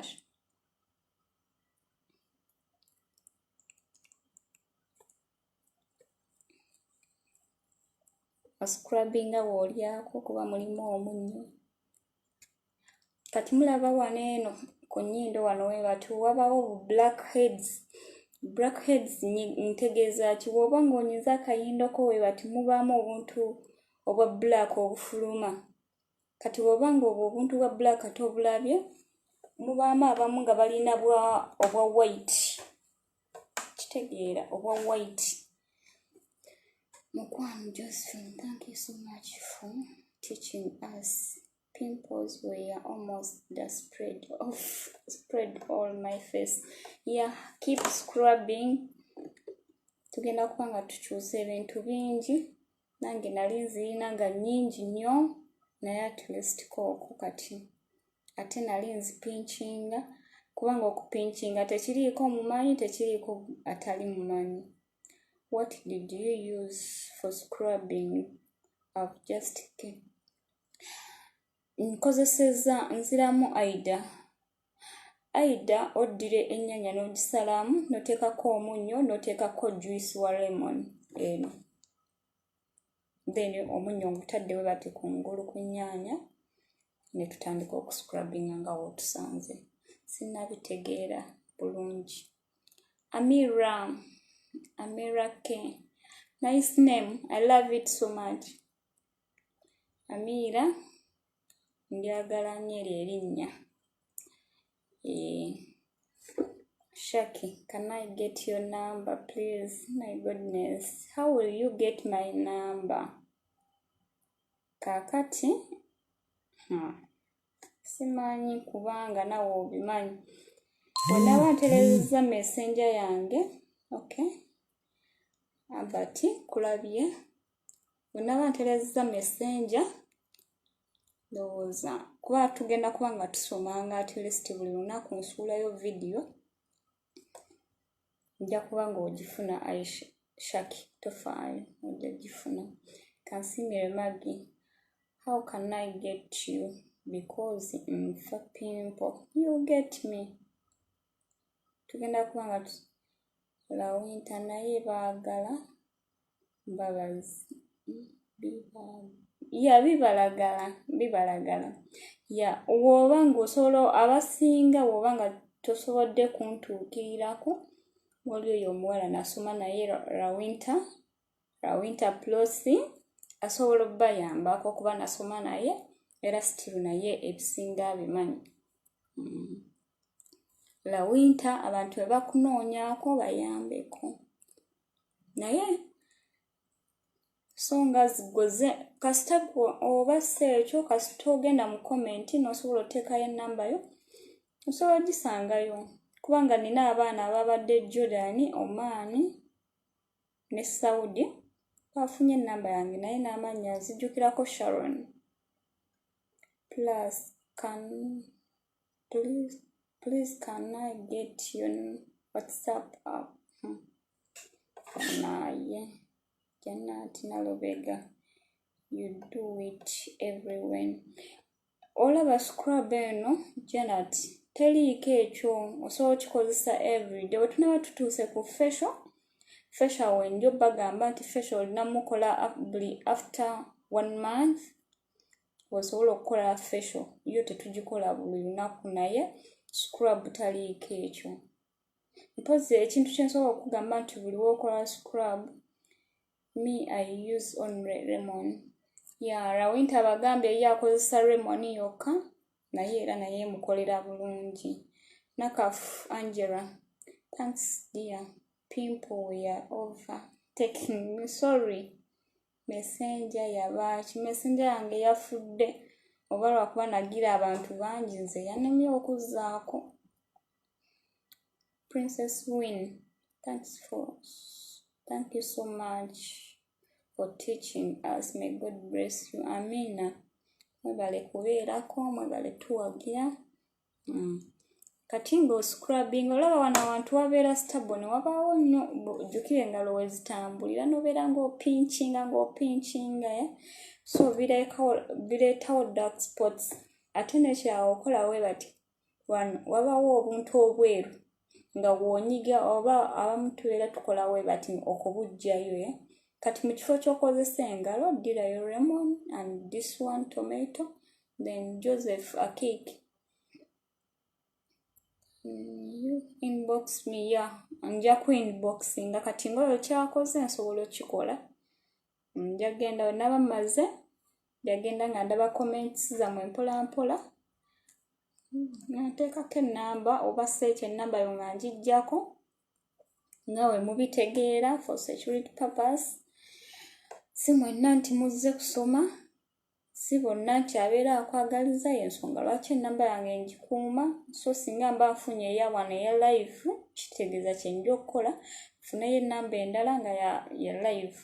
A: Oscrubbinga bw'olyako kuba mulimu omunnyo. Kati mulaba wano eno ku nnyindo wano we bati wabawo bu black heads. Black heads ntegeeza ki? Bw'oba ng'onyize akayindo ko we bati mubaamu obuntu obwa black obufuluma. Kati bw'oba ng'obwo obuntu bwa black tobulabye, mubaamu abamu nga balina bwa obwa white. Kitegeera obwa white. Mukwano Josephine, thank you so much for teaching us. Pimples were almost the spread of spread all my face. Yeah, keep scrubbing. Tugenda kuba nga tukyusa ebintu bingi. Nange nali nzirina nga nnyingi nnyo, naye at least kooko kati. Ate nali nzipinkinga kubanga okupinkinga tekiriiko mumanyi, tekiriiko atali mumanyi. What did you use for scrubbing? I've just nkozesezza nziramu Aida. Aida oddira ennyaanya n'ogisalamu n'oteekako omunnyo n'oteekako juice wa lemon eno. Then omunnyo ngutadde we bati kungulu ku nnyaanya ne tutandika okuscrubbinga nga w'otusanze. Sinnabitegeera bulungi. Amira, Amira K. Nice name. I love it so much. Amira ndyagala nnyo eryo erinnya. Eh, Shaki, can I get your number, please? My goodness, how will you get my number? Kaakati, simanyi kubanga nawe obimanyi. Bwe ntereezezza messenger yange, okay, Albert kulabye. Bwe naba ntereezezza messenger, ndowooza kuba tugenda kuba nga tusomanga at least buli lunaku nsuulayo vidiyo, nja kuba ng'ogifuna. Aisha Shaki, tofaayo, ojja gifuna. Kansimire Maggie, how can I get you? Because nfa pimple. You get me. Tugenda kuba nga Lawinta naye baagala Mbabazi. Ya bibalagala, bibalagala. Ya bw'oba ng'osobola abasinga bw'oba nga tosobodde kuntuukirirako, waliwo oyo omuwala nasoma naye Rawinta, Rawinta Plosi asobola obbayambako kuba nasoma naye era still naye ebisinga abimanyi. Lawinta abantu bwe bakunoonyaako bayambeko. Naye so nga goze kasita oba si ekyo kasita ogenda mu comment n'osobola oteekayo ennamba yo osobola ogisangayo kubanga nina abaana ababadde Jordan, Oman ne Saudi bafunye ennamba yange naye n'amannya nzijjukirako Sharon. Plus can please, please can I get your WhatsApp app? Naye Janat Nalubega, you do it everywhere. Olaba scrub eno Janat teriiko ekyo osobola okikozesa everyday. Bwe tunaaba tutuuse ku facial, facial wenjo bagamba nti facial olina mukola buli after one month osobola okukola facial yo tetugikola buli lunaku naye scrub taliiko ekyo. Mpozzi ekintu kye nsobola okugamba nti buli w'okola scrub, me I use only lemon. Ya Rawinta abagambye ye akozesa lemon yokka naye era naye emukolera bulungi. Nakafu Angela, thanks dear. Pimple were over taking me sorry. Messenger yabaaki? Messenger yange yafudde oba lwakuba nagira abantu bangi nze yannemye okuzzaako. Princess Win, thanks for thank you so much. For teaching us. May God bless you. Amina. Mwebale kubeerako, mwebale tuwagira. Kati ng'oscrubbing, olaba wano awantu wabeera stubborn, wabaawo nnyo. Jjukira engalo we zitambulira, nobeera ng'opinchinga, ng'opinchinga, eh? So bireetawo dark spots. Ate nekirala, okola we bati, wano wabawo obuntu obweru nga bw'onyiga, oba abamu tubeera tukola we bati okubuggyayo, eh? Kati mu kifo ky'okozesa engalo, ddirayo lemon and this one tomato. Then Joseph Akik, you inbox me. Ya, nja ku inboxinga. Kati ngaoyo kyakoze nsobola okikola. Nja genda, naba maze, njagenda nga ndaba comments zammwe mpola mpola, nga nteekako ennamba, oba seekyo ennamba yo nga ngiggyako nga we mubitegeera for security purpose. Si mwenna nti muzze kusoma, si bonna nti abeera akwagaliza. Yensonga lwaki ennamba yange ngikuuma. So singa mba nfunye eya wano eya live, kitegeeza kyenja okukola nfuneyo ennamba endala nga ya live.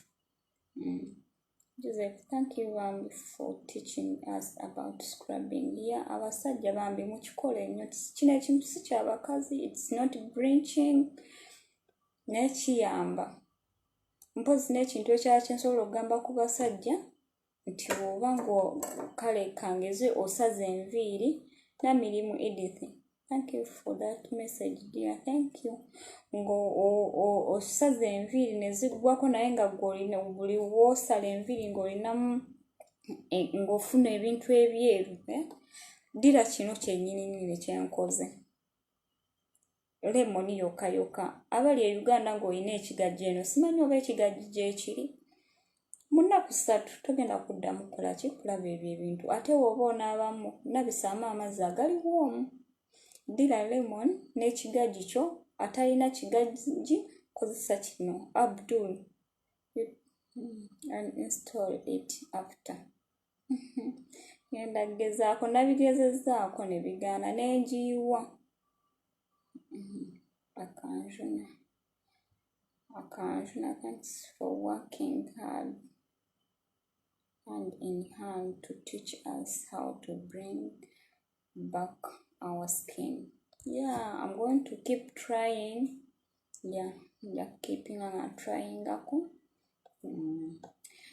A: Joseph, thank you bambi for teaching us about scrubbing. Yeah, abasajja bambi mukikole nnyo kino ekintu. Si kyabakazi, it's not bleaching, naye kiyamba. Mpozi n'ekintu ekirala kyensobola okugamba ku basajja nti bw'oba nga kale kangeze osaza enviiri. Namirimu Edith, thank you for that message, dear, thank you. Ng'osaza enviiri ne ziggwako, naye nga gwe buli woosala enviiri ng'olinamu e, ng'ofuna ebintu ebyeru, eh? Ddira kino kyennyininyini kyenkoze, lemoni yokka yokka. Abali e Uganda ng'olina ekigajji eno, simanyi oba ekigajji gyekiri, mu nnaku 3 togenda kuddamu kukola ki, kulaba ebyo ebintu. Ate woba onaabamu, nabisaamu amazzi agali woomu. Ddira lemon n'ekigajji kyo. Atalina kigajji, kozesa kino. Abdul, and install it after. Ngenda gezaako, nabigezezzaako ne bigaana nenjiyiwa. Akanjuna, akanjuna, thanks for working hard hand in hand to teach us how to bring back our skin. Yeah, I'm going to keep trying. Yeah, nja keeping nga tryingako.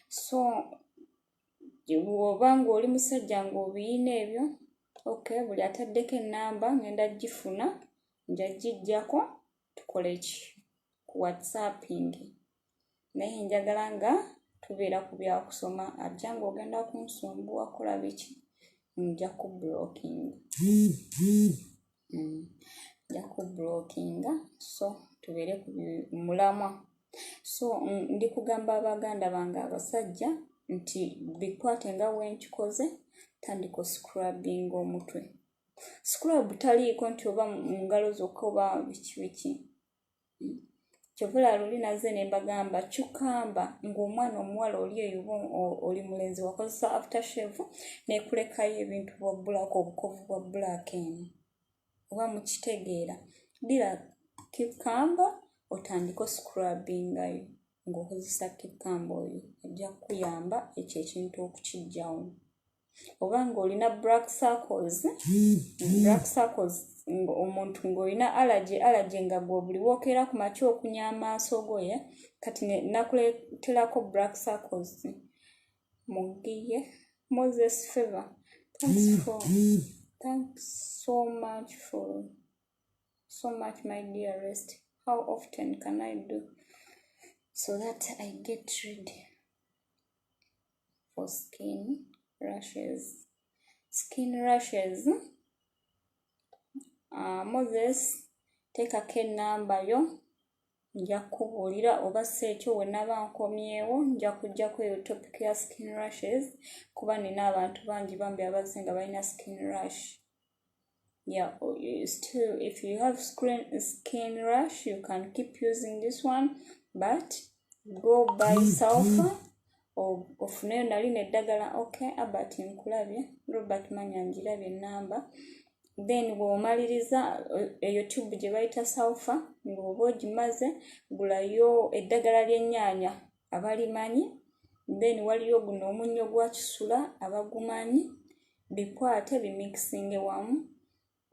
A: So bw'oba ng'oli musajja ng'obiyina ebyo, okay. Buli ataddeko ennamba ngenda gifuna, nja gijjako, tukole ki ku whatsapping. Naye njagala nga tubeera ku byakusoma. Ajja ng'ogenda kunsumbuwa, kola biki, nja ku blocking, nja ku blockinga. So tubeere ku mulamwa. So ndi kugamba abaganda bange abasajja nti bikwate nga wenkikoze. Tandika oscrubbing omutwe. Scrub taliiko nti oba mu ngalo zokka oba biki biki. Kyova luli nazze ne mbagamba, cucumber, ng'omwana omuwala oli eyo oba oli mulenzi, wakozesa after shave nekulekayo ebintu bwa black, obukovu bwa black eno, oba mukitegeera. Ddira cucumber otandike oscrubbingayo ng'okozesa cucumber oyo, ajja kukuyamba ekyo ekintu okukiggyawo. Oba ng'olina black circles, black circles, omuntu ng'olina allergy, allergy nga gwe buli wookeera ku makya okunya amaaso go ye. Kati nakuleeterako black circles mugiye. Moses Favor, thanks so much for so much, my dearest. How often can I do so that I get rid for skin rashes? Skin rashes, Moses, teekako ennamba yo, nja kukubuulira. Oba si ekyo, we naba nkomyewo nja kujjako eyo topic ya skin rashes, kuba nina abantu bangi bambi abazze nga balina skin rash. Yeah, still if you have skin rash, you can keep using this one, but go buy sulfur ofuneyo nali neddagala. Okay, Albert, nkulabye. Robert Manya, njirabye ennamba. Then bw'omaliriza eyo tube gye bayita sulfur, ng'oba ogimaze, gulayo eddagala ly'ennyaanya abalimanyi. Then waliyo guno omunnyo gwa kisula, abagumanyi, bikwate bimixinge wamu,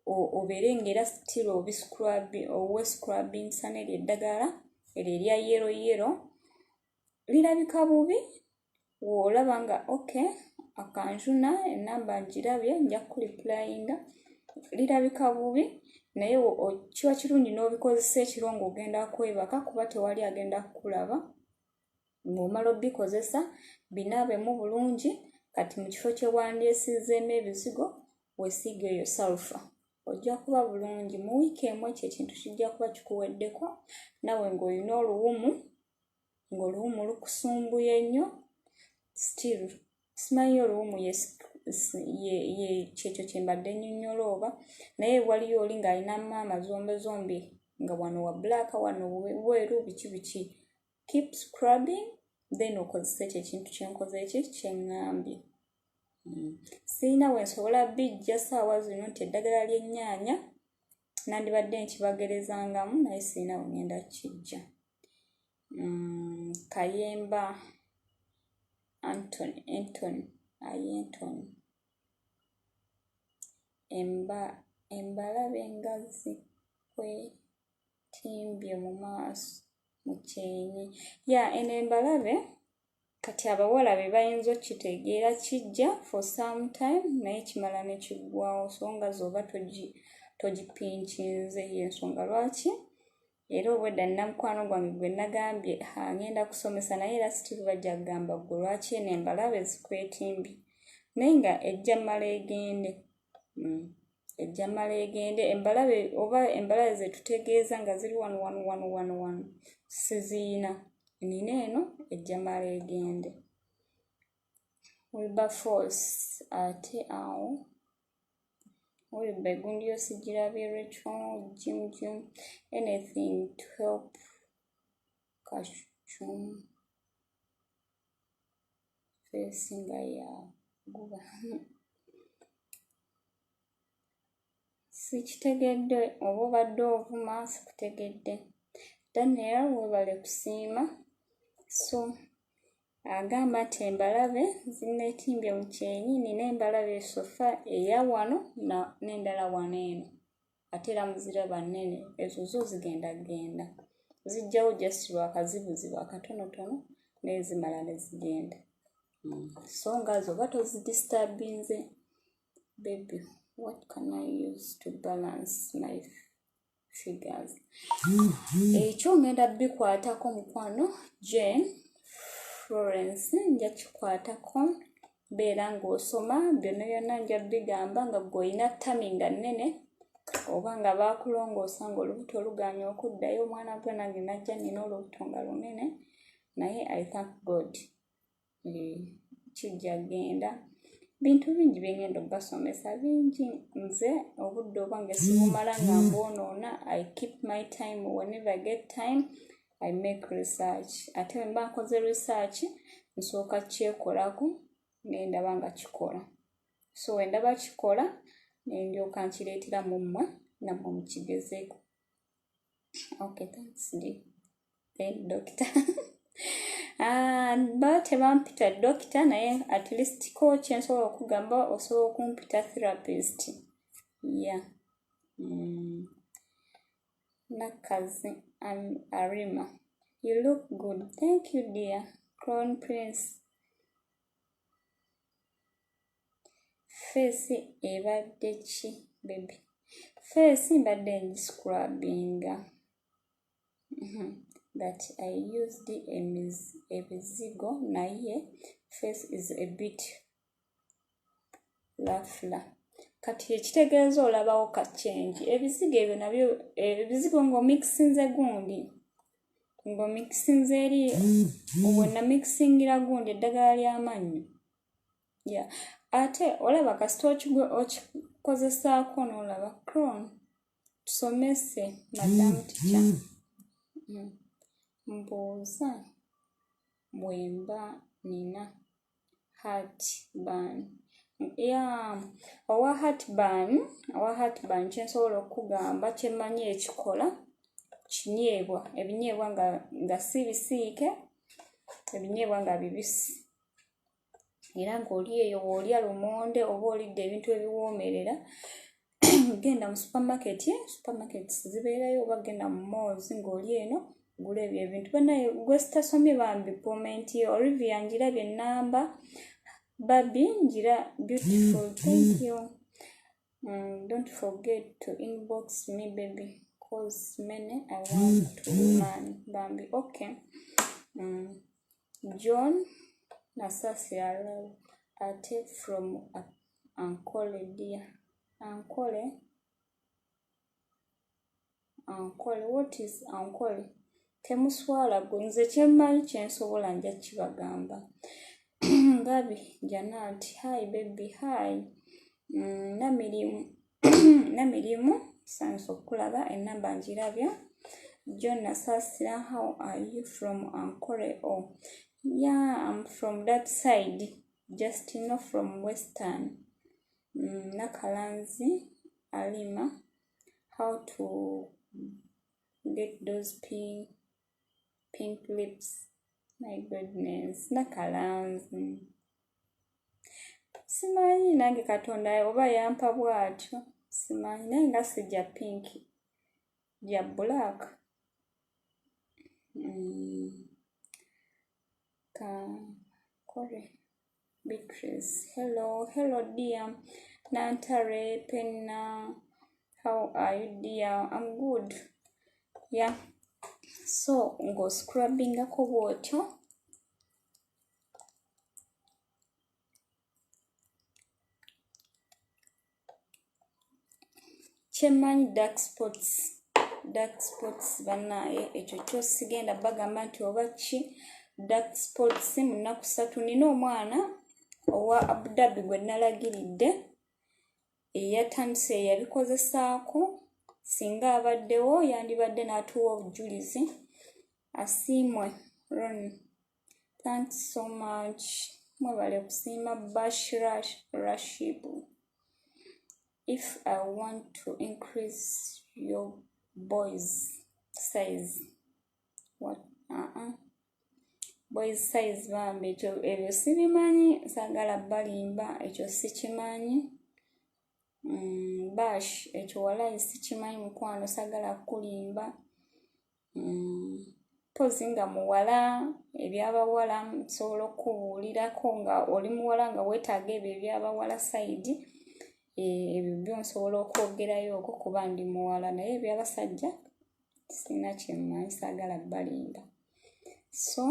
A: obeere ng'era still owescrubbingsa neryo eddagala eryo erya yellow yellow. Lirabika bubi, woolaba nga okay, akanjuna enamba ngirabye, nja kureplyinga. Lirabika bubi, naye kiba kirungi n'obikozesa ekiro ng'ogenda kwebaka, kuba tewali agenda kukulaba. Ng'omala obikozesa, binaabemu bulungi. Kati mu kifo kye wandyesiizeemu ebizigo, weesiige eyo sulfur, ojja kuba bulungi. Mu wiiki emu ekyo ekintu kijja kuba kikuweddeko. Nawe ng'olina oluwumu, ng'oluwumu lukusumbuye nnyo, still simanyi oluwumu ye kyekyo kye mbadde nnyonnyola oba, naye waliyo oli ng'alina maama zombe zombi, nga wano wa black, wano weeru, biki biki. Keep scrubbing, then okozesa ekyo ekintu kyenkoze, eki kyeŋŋambye. Sirina we nsobola bijja saawa zino nti eddagala ly'ennyaanya nandibadde nkibagerezangamu, naye sirina we ngenda kijja. Kayemba Antony, Antony Ayentony, emba embalabe nga zikwetimbye mu maaso, mu kyenyi ya eno embalabe. Kati abawala be bayinza okukitegeera, kijja for some time naye kimala ne kiggwawo, so nga zoba togipinkinze. Yensonga lwaki era obwedda nina mukwano gwange gwe nagambye ngenda kusomesa, naye era still bajja kugamba, "Gwe lwaki eno embalabe zikwetimbye?" Naye nga ejja mmala egende. Ejja mmala egende embalabe, oba embalabe zetutegeeza nga ziri wano wano wano wano wano, siziyina, nina eno, ejja mala egende. Wilberforce, ate awo Wilber egundi yo sigirabye. Rachel Jim Jim, anything to help kachum face nga yaguba, sikitegedde oba obadde ovuma, sikutegedde. Daniel, webale kusiima. So agamba nti embalabe zinneetimbye mu kyenyi. Nina embalabe esofa eya wano n'endala wano eno, ate era muziraba nnene. Ezo zo zigenda genda zijjawo just lwakazibuzibu akatonotono, naye zimala ne zigenda. So nga zo oba tozidisturbinze. Baby, what can I use to balance my figures? Ekyo ngenda bikwatako, mukwano Jane Florence, nja kikwatako. Beera ng'osoma byonna byonna, nja bigamba. Nga gwe olina tummy nga nnene, oba nga baakulongoosa ng'olubuto lugaanye okuddayo, omwana gwe nange najja nina olubuto nga lunene, naye I thank God, kijja genda. Bintu bingi byengenda obbasomesa, bingi. Nze obudde obwange sibumala nga mbwonoona. I keep my time. Whenever I get time, I make research. Ate bwe mba nkoze research, nsooka kyekolako nendaba nga kikola. So wendaba kikola, nendyoka nkireetera mu mmwe, nammwe mukigezeeko. Okay, thanks dear. Then doctor, ba tebampita doctor, naye at least ko kyensobola okugamba, osobola okumpita therapist, yeah. Nakazi Arima, you look good. Thank you, dear. Crown Prince, face ebadde ki? Baby face mbadde ngiscrubbinga That I used ebizigo, naye face is a bit lafla. Kati ekitegeeza olabawo ka change. Ebizigo ebyo nabyo, ebizigo ng'omixinze gundi, ng'omixinze eri wenamixingira gundi eddagala ly'amannyo ya, ate olaba kasita okikozesaako n'olaba. Cron, tusomese madam teacher. Mbuuza bwemba nina heartburn ya, owa heartburn, owa heartburn, kyensobola okugamba kyemmanyi ekikola kinyeebwa, ebinyeebwa nga si bisiike, ebinyeebwa nga bibisi. Era ng'oli eyo w'olya lumonde oba olidde ebintu ebiwoomerera, genda mu supermarket, supermarkets zibeerayo, oba genda mu malls ng'oli eno gula ebyo ebintu. Banaye gwe sitasomye bambi comment yo. Olivia ngirabye ennamba, Babi ngira beautiful, thank you. Don't forget to inbox me baby, cause many I want to learn bambi. Okay. John Nasasi love ate from Ankole dear. Ankole, Ankole, what is Ankole? Temuswala gwe, nze kyemmanyi kyensobola nja kibagamba. Gabi Janat, hi baby, hi. Namirimu Namirimu, nsanyuse okukulaba, ennamba ngirabye. John Nasasira, how are you from Ankole? Oh yeah, I'm from that side, just know from western. Nakalanzi Alima, how to get those pink lips? My goodness, Nakalanzi, simanyi nange Katonda oba yampa bw'atyo, simanyi, naye nga sijja pink, ja black. Kakore Beatrice, hello, hello dear. Nantare Penna, how are you dear? I'm good. Yeah, so ng'oscrubbingako bw'otyo. Kyemmanyi dark spots, dark spots bannaaye, ekyo kyo sigenda bagamba nti oba ki dark spots. Mu nnaku 3 nina omwana owa Abu Dhabi gwe nalagiridde eyatandise eyabikozesaako, singa abaddewo yandibadde n'atuwa obujulizi. Asiimwe Ron, thanks so much, mwebale kusiima. Bashira Rashibu, if I want to increase your boys size, what? Boys size bambi, ekyo ebyo sibimanyi, saagala balimba, ekyo sikimanyi. Bash, ekyo walayi sikimanyi mukwano, saagala kulimba. Mpozi nga muwala, ebyabawala nsobola okukubuulirako nga oli muwala nga weetaaga ebyo ebyabawala side, ebyo byo nsobola okwogerayo okwo kuba ndi muwala, naye ebyabasajja sirina kyemmanyi, saagala balimba. So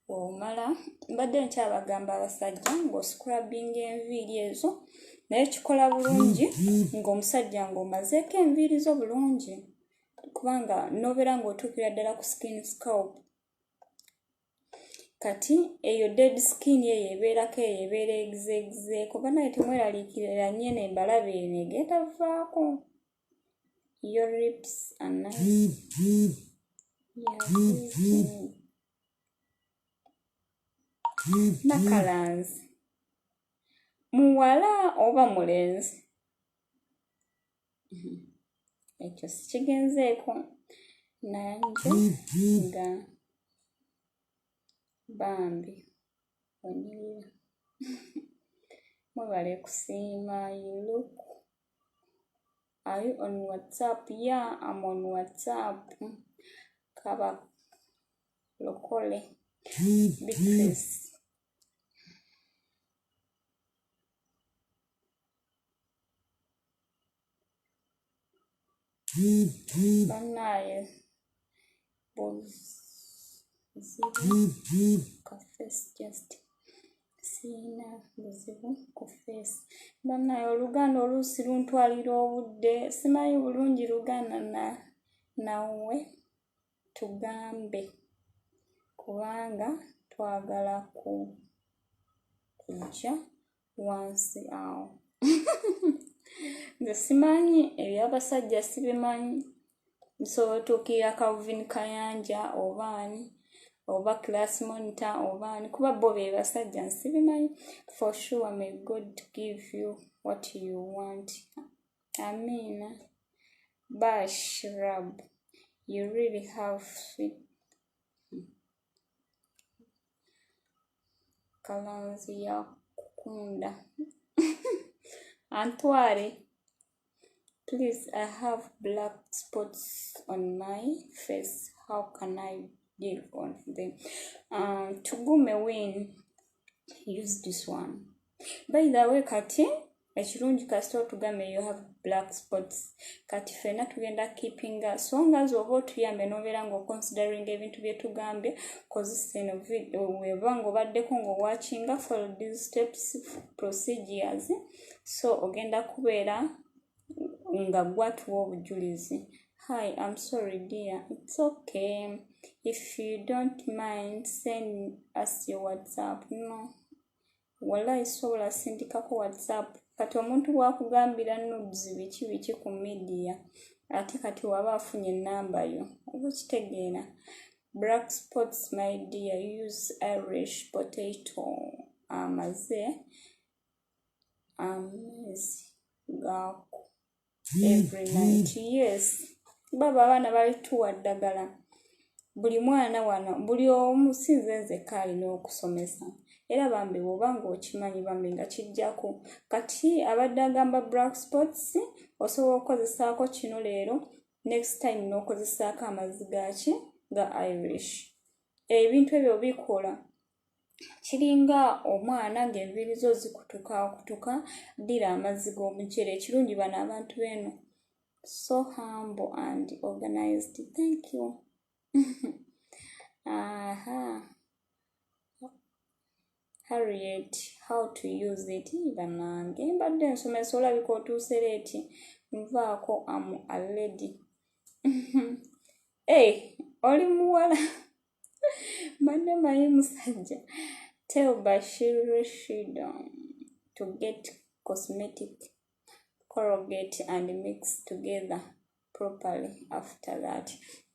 A: omala mbadde nkyabagamba abasajja ng'oscrubbinga enviiri ezo, naye kikola bulungi ng'omusajja ng'omazeeko enviiri zo bulungi, kubanga n'obeera ng'otuukira ddala ku skin scalp. Kati eyo dead skin eyo ebeerako, eyo ebeera egizeegizeeko. Banaye temweraliikirira nnyo, eno embalabe eno egenda vaako. Your lips are nice. Yeah, Nakalanzi muwala oba mulenzi, ekyo sikigenzeeko nanje nga bambi onyirira. Mwebale kusiima. You look, are you on WhatsApp? Yeah, I'm on WhatsApp. Kaba lokole Beatrice, bannaaye buzibu ka face, just siina buzibu ku face. Bannaaye Oluganda oluusi luntwalira obudde, simanyi bulungi Luganda na nawe tugambe kubanga twagala ku kujja wansi awo. Nze simanyi ebyabasajja, sibimanyi. Nsobola otuukirira Calvin Kayanja oba ani oba class monitor oba ani, kuba bo be basajja, nsibimanyi. For sure, may God give you what you want. Amiina. Bashrab, You really have sweet Kalanzi yakukunda. Antware, please, I have black spots on my face. How can I deal on them? Tugume win, use this one. By the way, kati ekirungi kasita otugambe you have black spots, kati fenna tugenda keepinga so nga oba otuyambe n'obeera ng'oconsidering ebintu bye tugambye, kozesa eno video weba ng'obaddeko ng'owatchinga, follow these steps, procedures, so ogenda kubeera nga gwatuwa obujulizi. Hi, I'm sorry dear, it's okay. If you don't mind, send us your WhatsApp. No, wallahi sobola sindikako WhatsApp. Kati omuntu bwakugambira nudes biki biki ku media, ate kati waba afunye enamba yo, oba okitegeera. Black spots, my dear, use Irish potato, amaze amazzi gaako every night. Yes, baba abaana balituwa ddagala. Buli mwana wano, buli omu, si nze nzekka alina okusomesa. Era bambi bw'oba ng'okimanyi bambi nga kijjako. Kati abadde agamba black spots osobola okukozesaako kino leero, next time n'okozesaako amazzi gaki ga Irish. Ebintu ebyo bikola kiringa omwana ng'enviiri zo zikutuka kutuka, ddira amazzi g'omuceere. Ekirungi bano abantu b'eno so humble and organized. Thank you. Aha. Harriet, how to use it? Bannange mbadde nsomesa, olabika otuuse late. Nvaako, am a lady. Hey, oli muwala, mbadde manyi musajja. Tell Bashir Rashid to get cosmetic Colgate and mix together properly after that.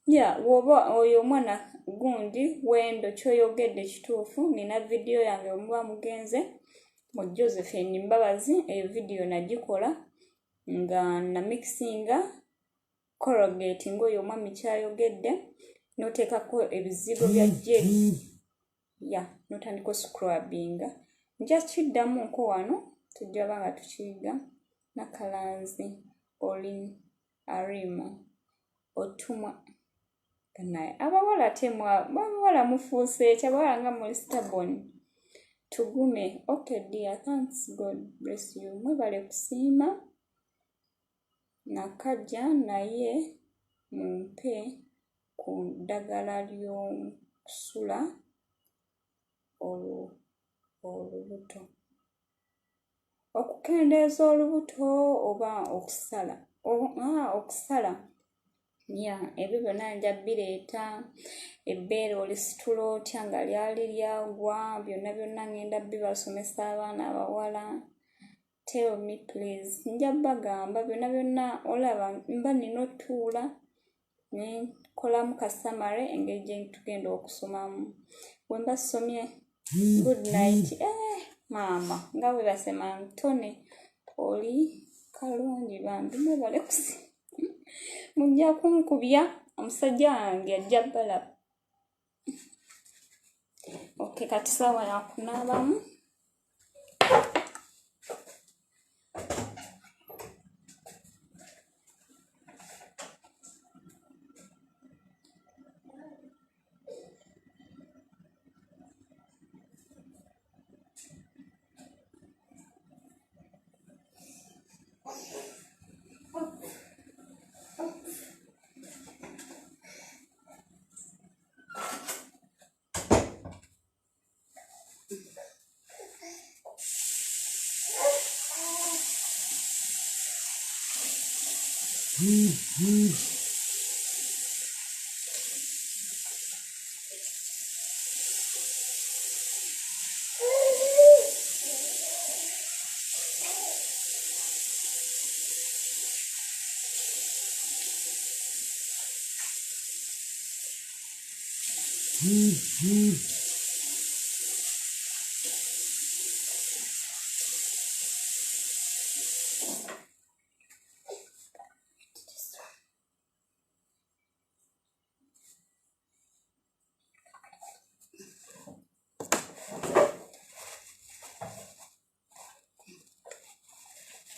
A: Yeah, woba oyo omwana gundi wendo kyoyogedde kituufu. Nina vidiyo yange omuba mugenze mu Josephine Mbabazi, eyo vidiyo nagikola nga namixinga Colgate ng'oyo omwami kyayogedde, n'oteekako ebizigo bya jelly ya n'otandika oscrubbinga. Nja kiddamu nko wano, tujja ba nga tukiyiga. Nakalanzi oli arima otumwa naye abawala ate abawala mufuuse eki, abawala nga muli stubborn. Tugume, okay dear, thanks, God bless you. Mwebale kusiima. Nakajja naye mumpe ku ddagala ly'okusula olubuto, okukendeeza olubuto oba okusala, okusala ya ebyo byonna nja bireeta. Ebbeere olisitula otya nga lyali lyagwa, byonna byonna ngenda bibasomesa. Abaana abawala, tell me please, nja bagamba byonna byonna. Olaba mba nina otuula nenkolamu kasamale engeri gye tugenda okusomamu bwe mba ssomye. Good night. Eh, maama nga bwe basema ntone oli kalungi bambi, mwebale kusi mujja kunkubya, omusajja wange ajja balaba. Okay, kati saawa yakunaabamu.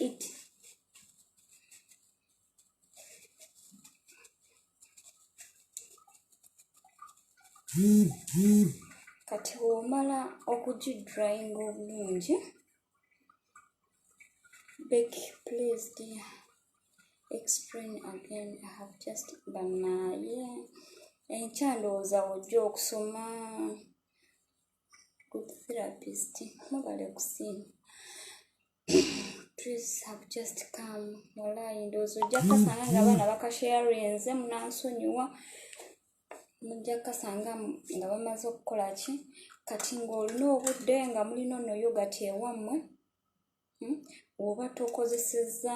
A: Eat. Kati bw'omala okugidryinga obulungi, Becky, please dear, explain again. I have just banaye enkya ndowooza wojja okusoma. Good therapist, mwebale kusiima. Trees have just come. Walayi ndowooza ojja kasanga nga abaana bakasharinze, munansonyiwa, mujja kasanga nga bamaze okukola ki. Kati ng'olina obudde nga mulina ono yogati ewammwe, oba tokozesezza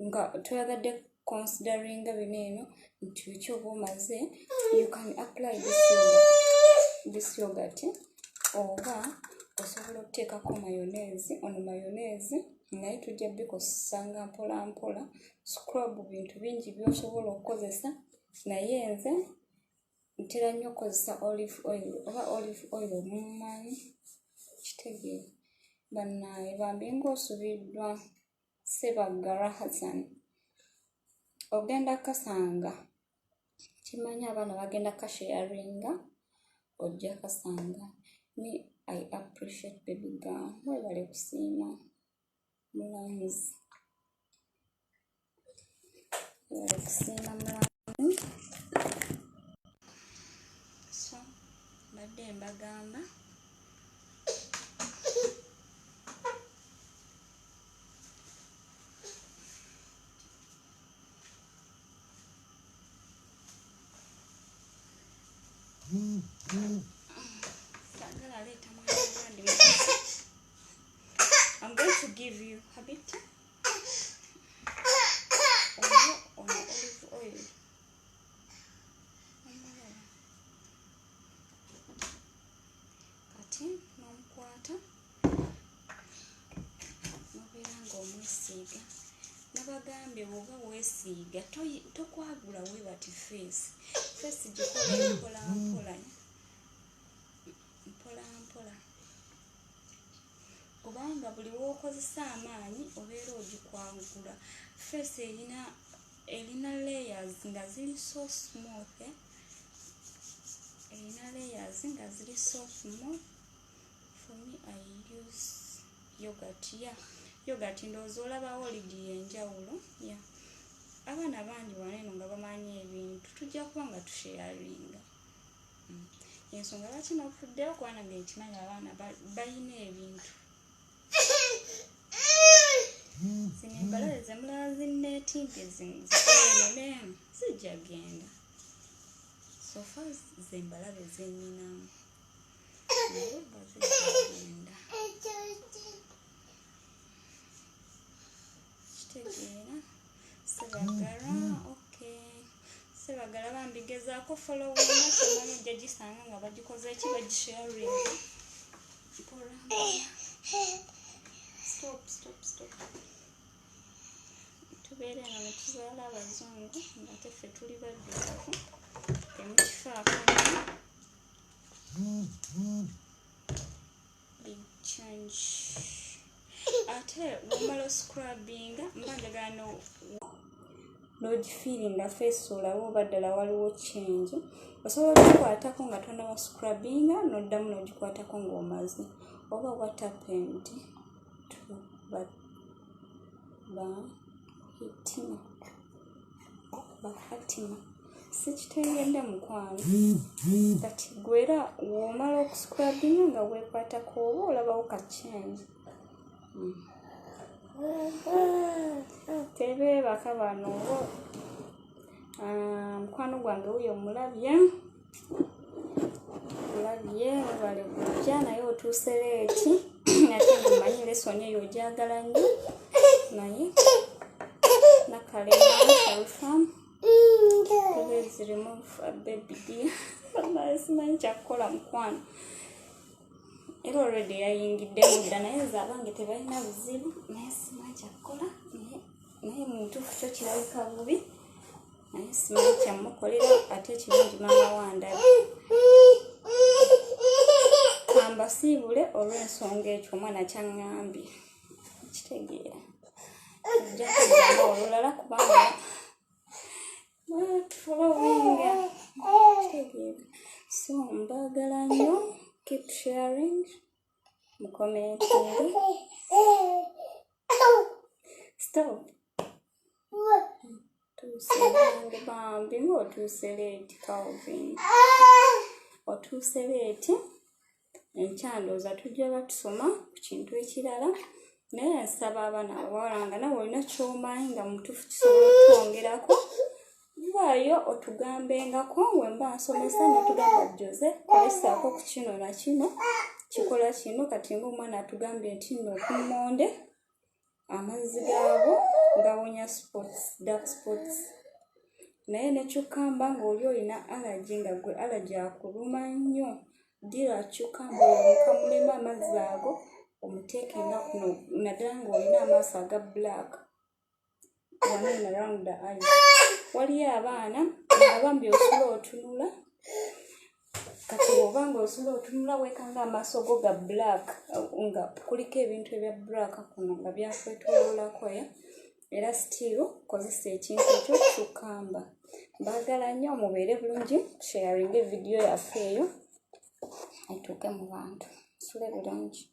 A: nga toyagadde consideringa bino eno nti biki oba omaze, you can apply this yogurt, oba osobola okuteekako mayonnaise. Ono mayonnaise naye tujja bikozesanga mpola mpola. Scrub bintu bingi by'osobola okukozesa, naye nze ntera nnyo okukozesa olive oil, oba olive oil mumumanyi, kitegeere. Bannaaye bambi ng'osubiddwa Ssebaggala Hassan, ogenda kasanga kimanyi abaana bagenda kasharinga, ojja kasanga. Me, I appreciate baby girl, mwebale kusiima mulanzi, mwebale kusiima mulanzi. So mbadde mbagamba saagala leeta mwana wandi. I'm going to give you habit ono ono olive oil omulala. Kati n'omukwata nobeera ng'omwesiiga. Nabagambye bw'oba weesiiga tokwagula weebati face. Face gikole mpola mpola mpola mpola, kubanga buli w'okozesa amaanyi obeera ogikwagula. Face erina layers nga ziri so smooth, eh? Erina layers nga ziri so smooth. For me, I use yogurt. Yeah, yogurt ndowooza olabawo lidi enjawulo. Yeah, abaana bangi wano eno nga bamanyi ebintu, tujja kuba nga tusharinga. Ensonga lwaki navuddeyo, kubanga nkimanyi abaana balina ebintu. Zino embalabe zemulaba zinneetimbye zikolenene zijja genda. So far ze mbalabe zenyinamu, naye nga zijja genda. Kitegeera Sebagala? Okay, Sebagala bambi gezaako followinga, kimanyi ojja gisanga nga bagikoze ki, bagisharing. Mpola. Stop, stop, stop. Tubeere nga ne tuzaala abazungu ng'ate ffe tuli baddugavu, temukifaako nnyo. Big change. Ate bwomala oscrubbinga, mba njagala n'ogifeelinga face, olabe oba ddala waliwo change. Osobola ogikwatako nga tonaba scrubbinga, n'oddamu n'ogikwatako ng'omaze. Oba what happened to ba Hitima, ba Fatima, sikitegedde mukwano. Kati gwe era w'omala okuscrubbinga nga weekwatako oba olabawo ka change. Tebeebaka bano oba mukwano gwange wuyo mulabye, mulabye, webale kujja, naye otuuse late, ate ngaomanyi lesson eyo ogyagala nnyo. Naye nakalema Sharifam, please remove a baby dear. Simanyi kyakukola mukwano, era already yayingiddemu dda, naye nze abange tebalina buzibu, naye simanyi kyakukola. Naye mutuufu kyo kirabika bubi, naye simanyi kyamukolera. Ate ekirungi maama wandabe. Kambasiibule olw'ensonga ekyo omwana kyaŋŋambye, kitegeera. Ojja kuddamu olulala kubanga following kitegeera. So mbaagala nnyo, keep sharing, mucommenting. Stop. Tuuse nange bambi, ng'otuuse late. Calvin, otuuse late. Enkya ndowooza tujja batusoma ku kintu ekirala, naye nsaba abaana abawala nga nawe olina kyomanyi nga mutuufu kisobola otwongerako, vaayo otugambengako. Wemba nsomesa notugamba, "Jose, kolesaako ku kino na kino, kikola kino." Kati ngaomwana atugambye nti nno okummonde amazzi gaabwo gawonya spots, dark spots. Naye ne cucumber, ng'oli olina allergy, nga gwe allergy akuluma nnyo, ddira cucumber omukamulemu amazzi ago omuteeke nga kuno, naddala ng'olina amaaso aga black wano in around the eyes. Waliyo abaana nga bambi osula otunula, kati bw'oba nga osula otunula weekanga amaaso go ga black, nga kuliko ebintu ebya black kuno nga byakwetooloolako ya, era still kozesa ekintu ekyo, cucumber. Mbaagala nnyo, mubeere bulungi, sharinga evidiyo yaffe eyo etuuke mu bantu. Sule bulungi.